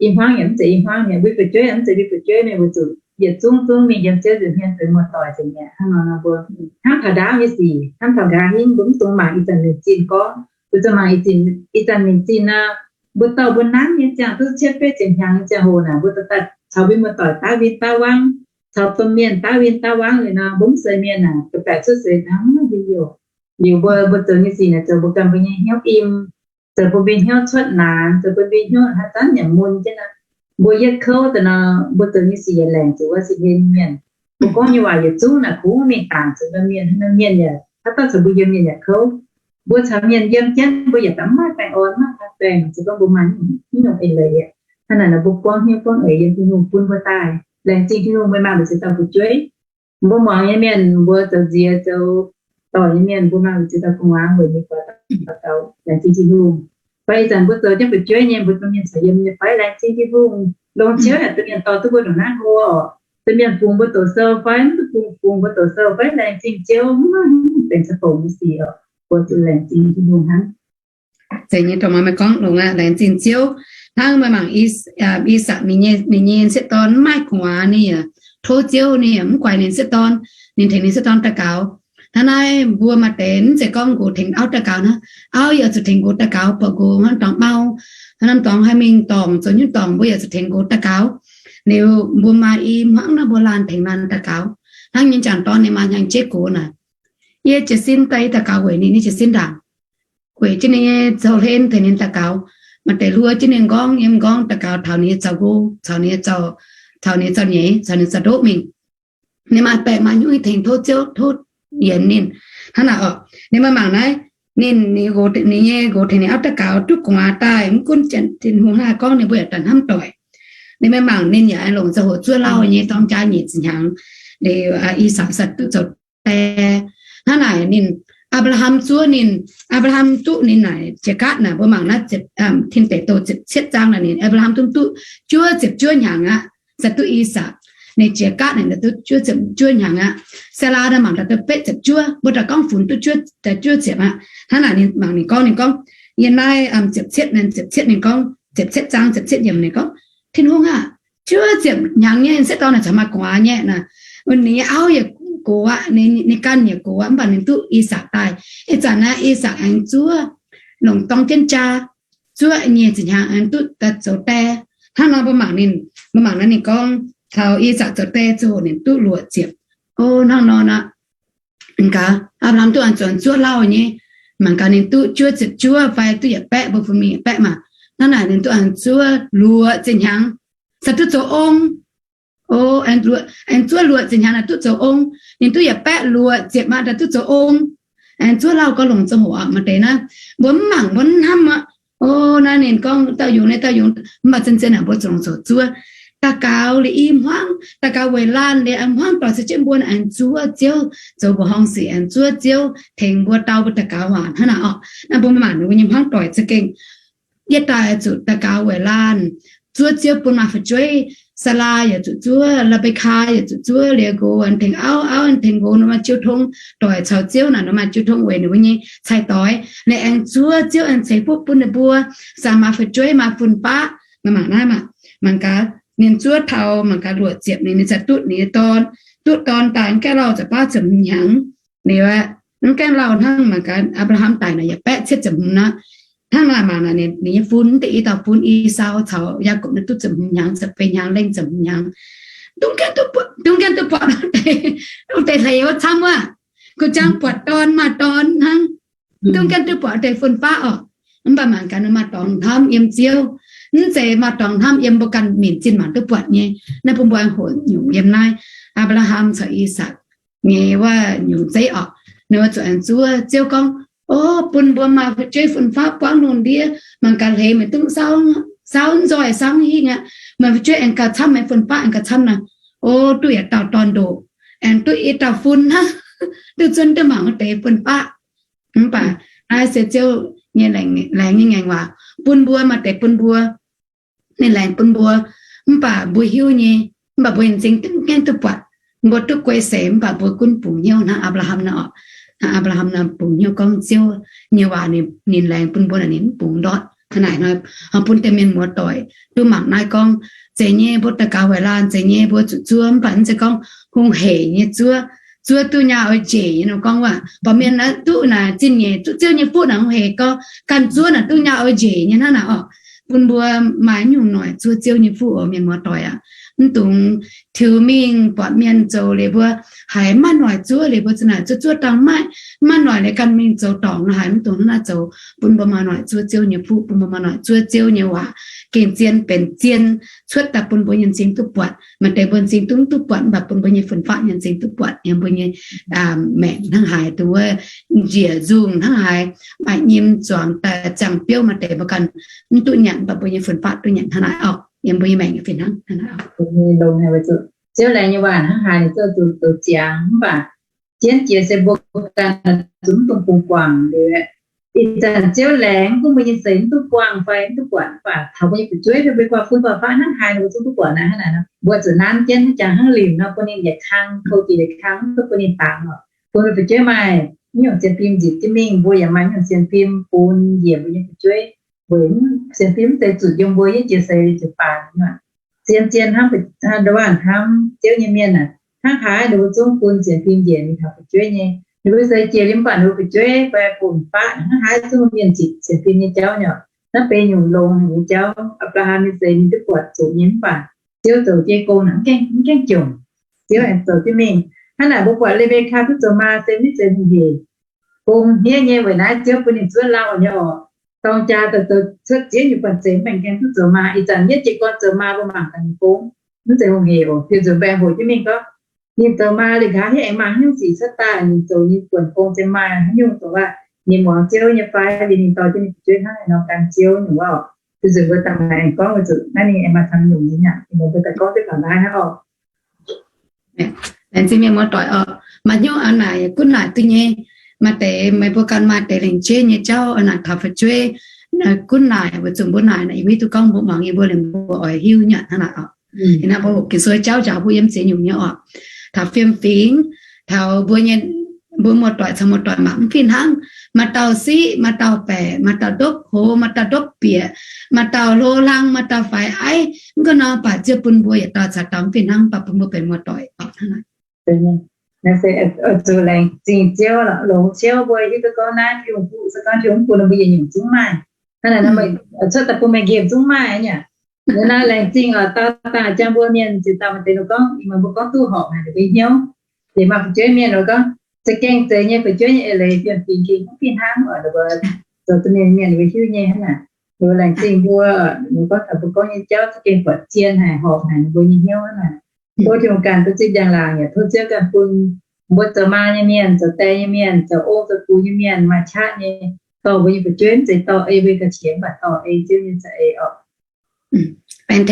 i hmuangv yaac mv zeiz i hmuangv mi'aqv, mbuo fu'jueiv yaac mv zeiz mbuo fu'jueiv mi'aqv, weic zuqc yietc zungv zungv mingh yiem Ziouv nza'hmien benx muoz-doic nzengc mi'aqv. Hnangv nor nor mbuo hnamv taux ndaauv nyei sic, hnamv taux nqa'haav hingv, mbuo mv dungx mangc ih zanc mingh zinh gorngv. Mbuo zuqc mangc ih zanc, ih zanc mingh zinh nor, mbuo dorh mbuo nanv nyei ziangh duqv cietv betv ziepc hnyangx nyei ziangh hoc naaic, mbuo daaih caux mbuo muoz-doic daav win daav wangv, caux domh mienh daav win daav wangv liuz nor, mbuo mv zeiz mienh naaic, da'baeqc cuotv seix hnangv mv hiuv yoc. Liuz mbuo, mbuo zoux nyei sic naaic zoux mbuo ganh mbuo nyei hnyouv im, zoux bun mbuo nyei hnyouv cuotv naanc, zoux bun mbuo nyei hnyouv haaix zanc yaac mun jienv naaic. Mbuo yietv kouv daaih nor, mbuo zoux nyei sic yaac laengc zuqc wuov sic hlen mienh. Mbuo gorngv nyei waac yietc zungv naaic kungx mingh dangc zuqc norm mienh, norm mienh yaac haaix dauh caux mbuo yiem mienh yaac kouv. Mbuo caux mienh yiem jienv mbuo yaac daaih mv maaih baengh orn, mv maaih baengh, se gorngv mbuo maaih hnyouv eix leiz. Hnangv naaic nor mbuo buangv hnyouv buangv eix yiem Tin-Hungh bun mbuo daaih. Laengz zingh Tin-Hungh mbuo maaih mbu'ziex dauh fu'jueiv. Mbuo muangx nyei mienh, mbuo zoux nziex zoux doic nyei mienh, mbuo maaih mbu'ziex dauh gu'nguaaz weic mbuo daux gaux. Laengz zingh Tin-Hungh. Fai ih zanc mbuo zoux jienv fu'jueiv nyei, mbuo domh mienh caux yiem nyei fai? Laengz zingh Tin-Hungh. Longc Ziouv yaac domh mienh dorh duqv mbuo ndongc naaiv hlo oc. Domh mienh bungx mbuo doqc sou fai mv bungx, bungx mbuo doqc sou fai, laengz zingh Ziouv, mv baac benx caux fongc nyei sic oc. Mbuo zuqc laengz zingh Tin-Hungh hnangv. Zeiz nyei, dongh meih gorngv longx aqv, laengz zingh Ziouv. Hnangv meih mangc I, I^sakc ninh nyei, ninh nyei sieqv dorn mv maaih gu'nguaaz, ninh yaac tov Ziouv, ninh yaac mv guaix ninh sieqv dorn, ninh tengx ninh sieqv dorn daux gaux. Hnangv naaiv mbuo maaih deix mv zeiz gorngv nqox tengx auv daux gaux naaiv, auv yaac zuqc tengx nqox daux gaux, buatc nqox hnangv dorngx mau, hnangv dorngx haih mingh dorngc, zoux nyungc dorngc mbuo yaac zuqc tengx nqox daux gaux. Liuz mbuo maaih i hmuangv naaiv mbuo laanh tengx laanh daux gaux. Hnangv nyei m'jangc dorn ninh maaih hnyangx-jeiv gox naaic, yie jiez sin daaih yie daux gaux weic ninh, yie jiez sin ndaangc, weic jienv ninh nyei zoux hlen tengx ninh daux gaux. Maaih deix hluo jienv ninh m'nqorngv, yiem m'nqorngv daux gaux taux ninh nyei zaux-nqo, caux ninh nyei zaux, caux ninh nyei zaux-nyeiz, caux ninh zaux ndoqv mingh. Ninh maaih baeqc maaih nyungc tengx tov Ziouv, tov yienx ninh. Hnangv naaic oc, ninh maaih mangc naaiv, ninh, ninh nyei nqox tengx ninh auv daux gaux duqv gu'nguaaz daaih, mv gunv Tin-Hungh hnangv haaix gorngv ninh mbuo yaac daaih hnamv doic. Ninh maaih mangc ninh yaac aengx longc ziangh hoc zuov lauh nyei dorng jaa nyic ziepc hnyangx, liuz I^sakc sa duqv zoux die. Hnangv naaic ninh, Apc^laa^ham zuov ninh, Apc^laa^ham duqv ninh naaic jiex gaatv naaic, mbuo mangc naaiv tin deic douh ziepc cietv zaang naaic, ninh Apc^laa^ham duqv, duqv juov ziepc juov hnyangx aqv, sa duqv I^sakc. Ninh jiex gaatv naaic duqv juov ziepc juov hnyangx aqv. Saalaa naaiv mangc daaih duqv betv ziepc juov, mbuo daaih gorngv funx duqv juov, juov ziepc aqv. Hnangv naaic ninh mangc ninh gorngv, ninh gorngv, yiem naaiv ziepc cietv, ziepc cietv ninh gorngv, ziepc cietv zaang ziepc cietv yiemc ninh gorngv, Tin-Hungh aah! Juov ziepc hnyangx nyei sieqv dorn naaic caux maaih gu'nguaaz nyei naaic. Ninh nyei auv yaac gox aqv, ninh ganh yaac gox aqv, mv baac ninh duqv I^sakc daaih. Ih zanc naaiv I^sakc aengx zuov, longc dorng jienv jaa, zuov nyic ziepc hnyangx aengx duqv daaih zoux die. Hnangv nor mbuo mangc ninh, mbuo mangc naaiv ninh gorngv taux I^sakc zoux die ziangh hoc ninh duqv luoqc ziepc. O, hnangv nor aqv. Gaax, Apc^laa^ham duqv aengx zuqc zuov lauh nyei. Mangc gaax ninh duqv juov ziepc juov fai duqv yietc baeqv, mbuo funx mingh yietc baeqv maah. Hnangv naaic ninh duqv aengx zuov luoqc ziepc hnyangx, sa duqv zoux ong. O, aengx zuov luoqc ziepc hnyangx naaic duqv zoux ong. Ninh duqv yietc baeqv luoqc ziepc aqv, daaih duqv zoux ong. Aengx zuov lauh gorngv longc ziangh hoc aqv. Maaih deix naaiv mbuo mv mangc mbuo mv hnamv aqv. O, naaiv ninh gorngv dauh yungz, naaiv dauh yungz, mv baac zien-zien naaic mbuo zuqc longc zoux zuov. Daux gaux liuz i hmuangv, daux gaux weic laanh liuz aengx hmuangv doic se jienv mbuo aengx zuov Ziouv, zoux mbuoqc horngh sic aengx zuov Ziouv tengx mbuo dau mbuo daux gaux waac hnangv naaic orqc. Naaiv mbuo mangc ninh mbuo nyei hmuangv doic za'gengh yietv daaih zuqc daux gaux weic laanh, zuov Ziouv bun maaih fu'jueiv. Saalaa yaac zuqc zuov, Laa^mbe^kaa yaac zuqc zuov, liuz nqox aengx tengx auv, auv aengx tengx nqox, ninh maaih jiu tong doic caux Ziouv naaic, ninh maaih jiu tong weic ninh mbuo nyei cai-doix. Ninh aengx zuov Ziouv aengx ceix fuqv bun ninh mbuo, samx maaih fu'jueiv maaih fun-faqv. Mangc naaiv maah, mangc gaax, ninh zuov taux mangc gaax luoqc ziepc ninh, ninh za'gengh duqv ninh nyei dorn, duqv dorn daaih mv gaengh lauh ziepc baav ziepc hmz hnyangx. Liuz aeqv, mv gaengh lauh hnangv mangc gaax Apc^laa^ham daic naaic yietc baeqv cietv ziepc hmz aqv. Hnangv naaic mangc naaic ninh nyei fun, deix i dauh fun, I^sau caux Yaakopv naaiv duqv ziepc hmz hnyangx, ziepc feix hnyangx, lengh ziepc hmz hnyangx. Dungx gaengh duqv buatc, dungx gaengh duqv buatc wuov deix, wuov deix hleix wuov camv wuov, kuh jangv buatc dorn maaih dorn hnangv. Dungx gaengh duqv buatc wuov deix fun-faqv orqc. Mv baac mangc gaax ninh maaih dorngx hnamv yiem Ziouv. Mv zeiz maaih dorngx hnamv yiem mbuo ganh minc zinh mangc duqv buatc nyei. Naaiv bun mbuo aengx hoqc nyungc yiem naaiv Apc^laa^ham caux I^sakc nyei wuov nyungc zeiv orqc. Ninh mbuo zuqc aengx zuov. Ziouv gorngv, o, bun mbuo maaih fu'jueiv fun-faqv buangv lungh ndiev. Mangc gaax hleix meih dungx saauv nzoih saauv hingh aqv. Meih fu'jueiv aengx gauh camv, meih fun-faqv aengx gauh camv naaic. O, duqv yietc dauh dorn-ndoqc, aengx duqv i dauh fun hnangv, duqv zunv duqv mangc wuov deix fun-faqv. Mv baac naaiv se Ziouv nyei laengz nyei ngaengc waac bun mbuo, maaih deix bun mbuo, ninh laengz bun mbuo, mv baac mbuo hiuv nyei, mv baac mbuo nyei m'zing dungx gaengh duqv buatc. Mbuo duqv guei seix mv baac mbuo gunv bungx hnyouv hnangv Apc^laa^ham nor orqc. Hnangv Apc^laa^ham nor bungx hnyouv gorngv Ziouv nyei waac ninh laengz bun mbuo naaic ninh mv bungx ndortv. Hnangv naaic nor, bun deix mienh muoz-doic duqv mangc naaiv gorngv, zeiz nyei mbuo daux gaux weic laanh, zeiz nyei mbuo zuqc zuov, mv baac mv zeiz gorngv hungh heic nyei zuov. Zuov duqv nyaah oix njiec nyei nor gorngv waac. Mv baac mienh naaiv duqv naaic zinh nyeic zuqv Ziouv nyei fuqv naaic hungh heic gorngv ganh zuov naaic duqv nyaah oix njiec nyei hnangv naaic orqc. Bun mbuo maaih nyungc noic zuov Ziouv nyei fuqv oc, mienh muoz-doic aac. mv dungx tiux mingh buatc mienh zoux liuz mbuo haiz maiv noic zuov liuz mbuo za'naaic zuov zuov dangh maiv, maiv noic liuz ganh mingh zoux dorngc nor haiz mv dungx hnangv naaiv zoux. Bun mbuo maaih noic zuov Ziouv nyei fuqv, bun mbuo maaih noic zuov Ziouv nyei waac, gengh zien benx zien cuotv daaih bun mbuo nyei m'zing duqv buatc. Maaih deix mbuo m'zing duqv, duqv buatc mv baac bun mbuo nyei fun-faqv nyei m'zing duqv buatc, yiem mbuo nyei maengc hnangv haaix, dongh wuov njiec nzungh hnangv haaix, maaih nyim zuangx daaih ziangh biouv, maaih deix mbuo ganh mv duqv nyanc mv baac mbuo nyei fun-faqv duqv nyanc hnangv naaiv oc. Yiem mbuo nyei maengc fih hnangv hnangv naaiv oc. Ziouv laengz nyei waac hnangv haaix ninh zoux zuqc zoux ziangx mv baac jienv jiex se mbuo ganh zuqc mv dungx bungx guangc liuz, ih zanc Ziouv laengz gunv mbuo nyei seix mv duqv buangh fai mv duqv buatc mv baac taux mbuo nyei fu'jueiv fai mbuo guanh fun guanh faqv hnangv haaix nor mbuo zungv duqv buatc naaiv hnangv naaic nor, mbuo zuqc nanv jienv haaix jangx hnangv liuz nor bun ninh yietc kang, kouv jiex yietc kang, mv duqv bun ninh dangx oc. Bun mbuo fu'jueiv maaih nyungc sienx fim nzipc jienv mingh, mbuo yaac maaih nyungc sienx fim bun njiec mbuo nyei fu'jueiv. Weic sienx fim mv zeiz zuqc yiem mbuo nyei jiex seix liuz ziouc baac nor. Zien zien hnamv, ndongc wuov hnamv Ziouv nyei mienh aah, hnangv haaix ninh mbuo zungv bun sienx fim njiec mingh taux fu'jueiv nyei. Ninh mbuo seix jiex liuz mv baac ninh mbuo fu'jueiv fai bun faqv hnangv haaix zungv mienh zipc sienx fim nyei jauv nyei oc. Naaiv benx nyungc longx haic nyei jauv. Apc^laa^ham nyei seix ninh duqv buatc zuqc nyei mv baac Ziouv zoux jienv gong naaic mv gaengh jomc. Ziouv aengx zoux jienv mingh. Hnangv naaic mbuo buatc Le^mbe^kaa duqv zoux maa se mv zeiz hungh hec, gong hniev nyei weic naaiv Ziouv bun ninh zuov lauh nyei oc. Dorng jaa zoux cuotv ziex nyungc buonc zeiv mv baengh gaengh duqv zoux maa. Ih zanc yietv jiez gorn zoux maa mbuo mangc gaax ninh gong, mv zeiz hungh hec oc. Diuh nzunc mbaengx hoqc jienv mingh gorngv ninh zoux maa liuz nqa'haav hniev aengx maaih haaix nyungc sic cuotv daaih. Ninh zoux nyei buonc gong se maaih haaix nyungc zoux waac, ninh muangx Ziouv nyei fai liuz ninh dorh jienv ninh fu'jueiv hnangv haaix nor gan Ziouv nyungc wuov oc. Diuh nzunc mbuo daaih aengx gorngv weic zuqc naaiv ninh aengx maaih camv nyungc nyei aqv. Ninh mbuo daaih gorngv jienv taux naaiv hnangv oc. Laengz zingh mienh muoz-doic oc. Maaih hnyouv aa naaic gunv naaic duqv nyei. Maaih deix meih mbuo ganh maaih deix lengc jeiv nyei jauv aa naaic taux fu'jueiv gunv naaic weic zuqc mbuo naaic naaic yie mbuo hiuv duqv gorngv mbuo muangx yie mbuo liemh mbuo oix hiuv nyei hnangv naaic oc. Ih hnangv mbuo hoqc Ging-Sou jauv njaaux mbuo yiem ziex nyungc nyei oc. Taux fiem fingx, taux mbuo nyei, mbuo muoz-doic caux muoz-doic mangc mv fih hnangv. Maaih dauh siqv, maaih dauh baeqc, maaih dauh ndopv hoz, maaih dauh ndopv bieqc, maaih dauh hlo hlang, maaih dauh faix aiv. Mv gunv nor baac Ziouv bun mbuo yietc dauh caux dauh mv fih hnangv, baac bun mbuo benx muoz-doic oc. Naaiv se zuqc laengz zingh Ziouv, longx Ziouv mbuo hiuv duqv gorngv naaiv Tin-Hungh duqv se gorngv Tin-Hungh bun mbuo yietc nyungc zungv maaih. Hnangv naaic nor, cuotv daaih bun meih nqemh zungv maaih aqv. Naaiv laengz zingh oc, dauh dangh jangx mbuo mienh ziouc daaih maaih deix ninh gorngv, ih muonz mbuo gorngv duqv horpc haic ninh mbuo hnyouv. Liuz maaih fu'jueiv mienh ninh gorngv, za'gengh zeiz nyei fu'jueiv nyei eix leiz fiem fingx gengh mv fih hnangv oc. Ninh mbuo zoux duqv mienh mienh ninh mbuo hiuv nyei hnangv naaic. Ninh mbuo laengz zingh mbuo, ninh mbuo gorngv taux mbuo gorngv nyei jauv za'gengh buatc zien haic horpc haic ninh mbuo nyei hnyouv hnangv naaic. Tov Tin-Hungh ganh duqv zipv njang-laangc yaac tov Ziouv ganh bun mbuo zoux maa nyei mienh, zoux die nyei mienh, zoux ong zoux gux nyei mienh maaih qaqv nyei dorh mbuo nyei fu'jueiv, mv zeiz dorh ei mbuo ga'qiex mv baac dorh ei Ziouv nyei za'eix oc. Aengx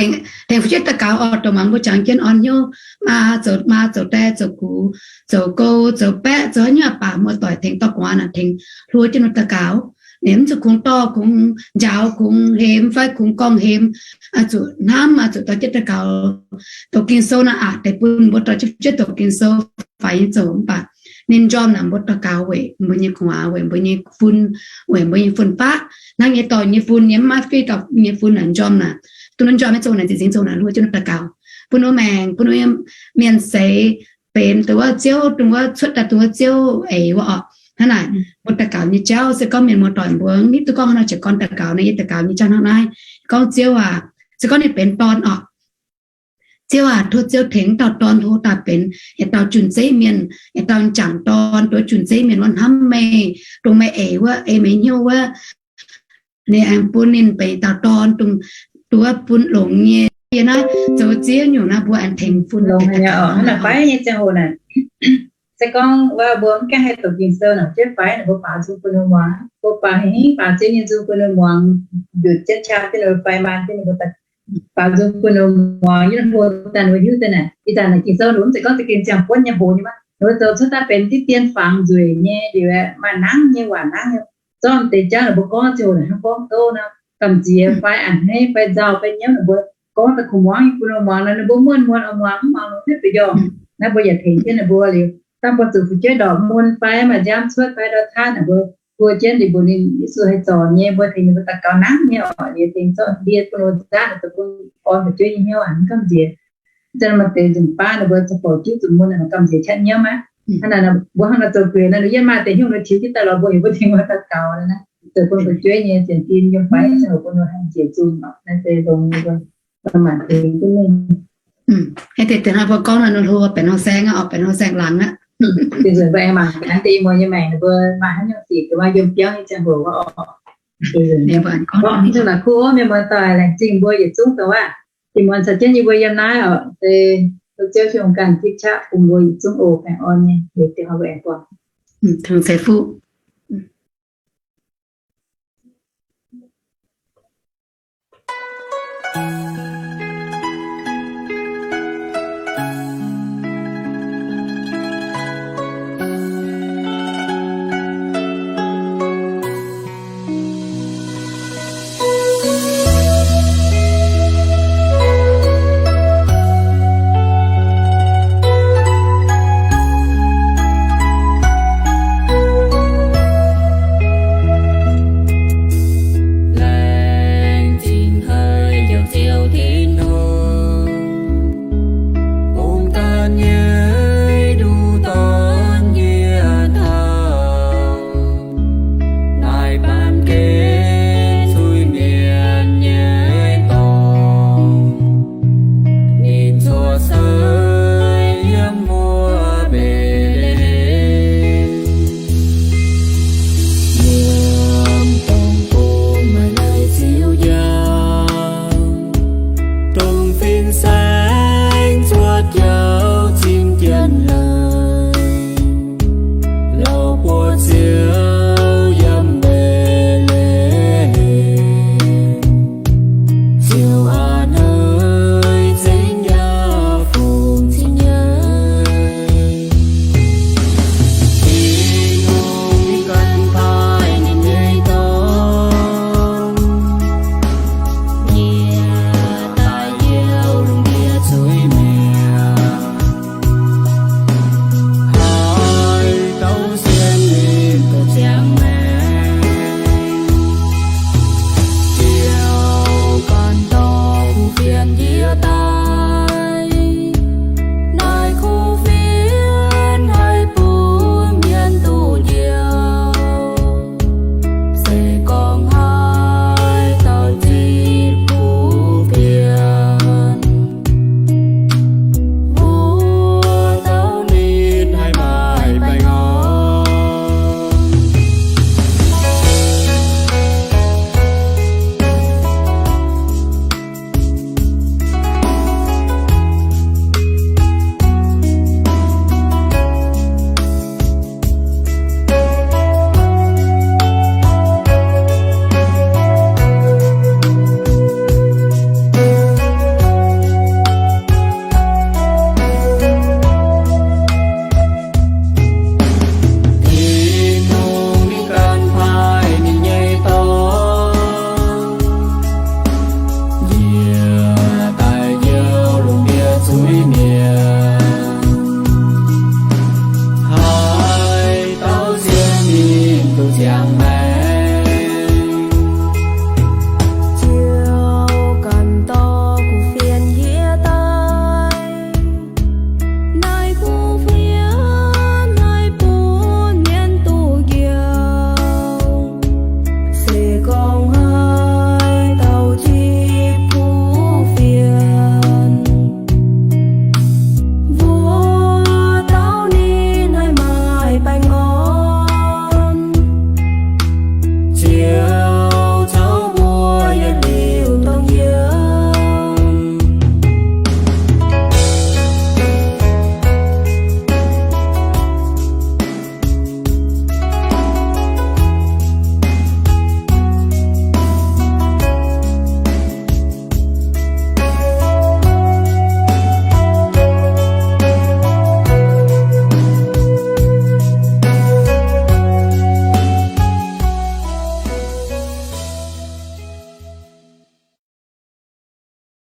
tengx fu'jueiv daux gaux oc, dongh muangx mbuo jangx jienv orn hnyouv, maa zoux maa, zoux die, zoux gux, zoux gou, zoux baeqv, zoux haaix nyungc baac muoz-doic tengx dorh gu'nguaaz naaic tengx hluo jienv ninh daux gaux. Ninh mv zuqc kungx dorh kungx njaaux kungx hemx fai kungx gorngv hemx, zuqc hnamv, zuqc dorh jienv daux gaux. Doqc Ging-Sou naaic aqc deix bun mbuo dorh jienv fu'jueiv doqc Ging-Sou faix nyei zoux mv baac ninh njormh naaic mbuo daux gaux weic mbuo nyei gu'nguaaz, weic mbuo nyei fun, weic mbuo nyei fun-faqv. Hnangv nyei dorh nyei fun, nyei mv maaih fih dorh nyei fun naaic njormh naaic, duqv ninh njormh nyei zoux naaic zinh zinh zoux naaic hluo jienv ninh daux gaux, bun ninh mbuo maengc, bun ninh mbuo mienh seix benx dongh wuov Ziouv, dongh wuov cuotv daaih dongh wuov Ziouv eix wuov oc. Hnangv naaic, mbuo daux gaux nyei jauv se gorngv mienh muoz-doic mbuo mv hiuv duqv gorngv haaix nor, ziouc gorngv daux gaux naaiv, yie daux gaux nyei jauv hnangv naaiv. Gorngv Ziouv aac, se gorngv ninh benx dorn oc. Ziouv aac, tov Ziouv tengx dauh dorn hlo daaih benx yietc dauh jun-zeiv mienh, yietc dauh m'jangc dorn, dongh jun-zeiv mienh wuov hnamv meih, dongh meih eix wuov, ei meih hnyouv wuov. Ninh aengx bun ninh benx dauh dorn dongh, dongh wuov bun longx nyei. Yie naaiv zoux ziex nyungc naaiv mbuo aengx tengx fun longx nyei oc. Hnangv naaic fai nyei ziangh hoc naaic, se gorngv wuov mbuo mv gaengh haih doqc Ging-Sou naaic, jienv faix naaic mbuo baaux nzung bun ninh muangx, mbuo baaux hingv baaux ziex nyungc nzung bun ninh muangx, njuotc jienv qaqv jienv ninh mbuo fai maan jienv ninh mbuo, baaux nzung bun ninh muangx, yie hlo daaih ninh mbuo hiuv daaih naaic, ih zanc naaic Ging-Sou ninh mbuo mv zeiz gorngv za'gengh ziangh buonv nyei hoz nyei maiv, ninh mbuo zoux cuotv daaih benx diqv dien fangx nzueic nyei liuz, maaih nangv nyei waac nangv nyei. Zorqv deix jauv ninh mbuo gorngv ziouc hnangv gorngv gouv nor, gamh nziex fai a'hneiv fai nzauh fai nyiemv ninh mbuo gorngv daaih kungx muangx nyei bun ninh muangx nor, ninh mbuo muonz muonz oix muangx mv muangx longx hnyouv deix njormh. Naaiv mbuo yaac tengx jienv ninh mbuo liuz, dangh mbuo zuqc fu'jueiv ndorqc mun fai maaih nziaamv cuotv fai ndau taav naaic mbuo, mbuo jienv liuz mbuox ninh Yesu haih zorc nyei, mbuo tengx ninh mbuo daux gaux nangv nyei oc, liuz tengx zorqv ndie bun ninh mbuo nzaatv naaic daaih bun orn fu'jueiv nyei hnyouv aqv, mv gamh nziex. Zanc maaih deix nzunc baav ninh mbuo zoux borqc juv zuqc mun naaic gamh nziex qaqv nyiemv aqv. Hnangv naaic mbuo hnangv naaic zoux gueix naaic, ninh yiem maaih deix hnyouv nor tiux jienv daaih lorz mbuo heuc mbuo tengx mbuo daux gaux naaiv. Zoux bun fu'jueiv nyei sienx fim yiem faix ziangh hoc bun ninh haih njiec nzungh naaiv se longx nyei mbuo maaih deix duqv mengh. Hnangv deix deix hnangv mbuo gorngv nor, ninh hlo baengc hlo saeng aqv, orqc, baengc hlo saeng laangz aqv. Dinh nzunc mbuo aengx mangc gaax deix mbuo nyei maengc, mbuo maaih haaix nyungc sic duqv maaih yiem biauv nyei ziangh hoc orqc. Dinh nzunc naaic kuv mienh muoz-doic, laengz zingh mbuo yietc zungv dongh waac. Ih muonz caux jienv yie mbuo yiem naaiv orqc, se Ziouv Tin-Hungh ganh zipv qaqv bun mbuo yietc zungv oc. Baengh orn nyei, liuz dinh hnoi mbuo aengx buangh. Tin-Hungh ceix fuqv.